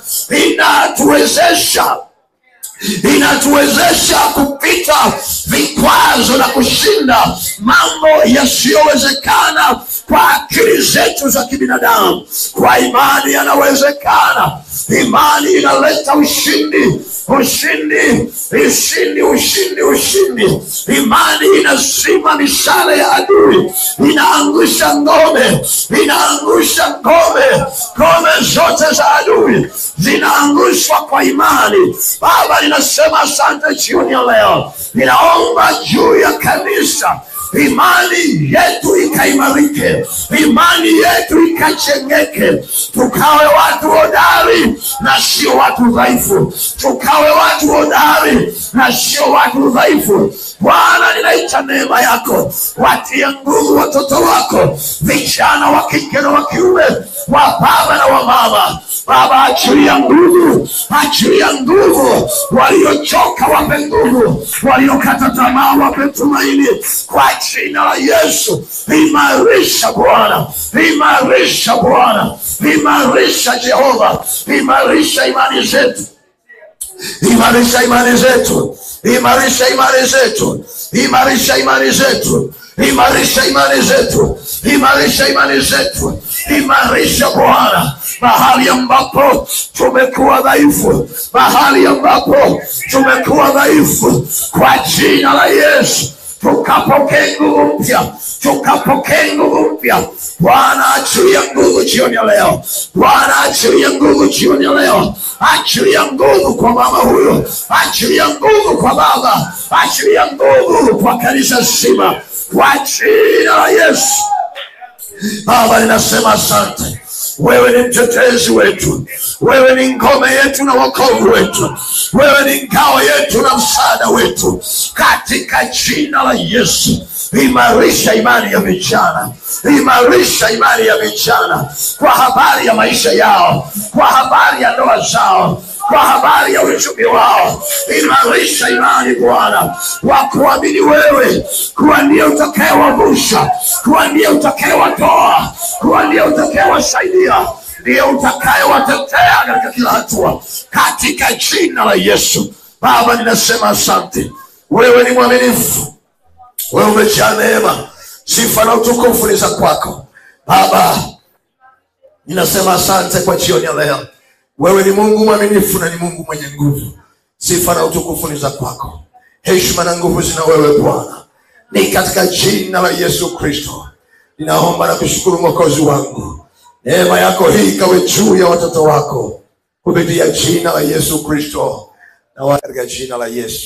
Inatuwezesha kupita vikwazo na kushinda mambo yasiyowezekana kwa akili zetu za kibinadamu. Kwa imani yanawezekana. Imani inaleta ushindi, ushindi, ushindi, ushindi, ushindi. Imani inazima mishale ya adui, inaangusha ngome, inaangusha ngome. Ngome zote za adui zinaangushwa kwa imani. Baba, ninasema asante jioni ya leo. Ninaomba juu ya kanisa, imani yetu ikaimarike, imani yetu ikachengeke, tukawe watu hodari na sio watu dhaifu, tukawe watu hodari na sio watu dhaifu. Bwana, ninaita neema yako, watie nguvu watoto wako, vijana wa kike na wa kiume, wa baba na wa mama. Baba, achilia nguvu, achilia nguvu. Waliochoka wape nguvu, waliokata tamaa wape tumaini, kwa jina la Yesu. Imarisha Bwana, imarisha Bwana, imarisha Jehova, imarisha imani zetu, imarisha imani zetu, imarisha imani zetu, imarisha imani zetu, imarisha imani zetu, imarisha imani zetu, imarisha Bwana mahali ambapo tumekuwa dhaifu, mahali ambapo tumekuwa dhaifu, kwa jina la Yesu tukapokee nguvu mpya, tukapokee nguvu mpya. Bwana, achilia nguvu jioni ya leo. Bwana, achilia nguvu jioni ya leo. Achilia nguvu kwa mama huyo, achilia nguvu kwa baba, achilia nguvu kwa kanisa zima, kwa jina la Yesu. Baba, ninasema asante. Wewe ni mtetezi wetu, wewe ni ngome yetu na wokovu wetu, wewe ni ngao yetu na msaada wetu, katika jina la Yesu. Imarisha imani ya vijana, imarisha imani ya vijana kwa habari ya maisha yao, kwa habari ya ndoa zao, kwa habari ya uchumi wao. Imarisha imani Bwana, wakuamini wewe kuwa ndiye utakayewavusha, kuwa ndiye utakayewatoa, kuwa ndiye utakayewasaidia, ndiye utakayewatetea katika kila hatua, katika jina la Yesu. Baba, ninasema asante. Wewe ni mwaminifu, wewe umejaa neema, sifa na utukufu ni za kwako. Baba, ninasema asante kwa jioni ya leo. Wewe ni Mungu mwaminifu na ni Mungu mwenye nguvu. Sifa na utukufu ni za kwako, heshima na nguvu zina wewe Bwana. Ni katika jina la Yesu Kristo ninaomba na kushukuru Mwokozi wangu. Neema yako hii ikawe juu ya watoto wako kupitia jina la Yesu Kristo, na katika jina la Yesu.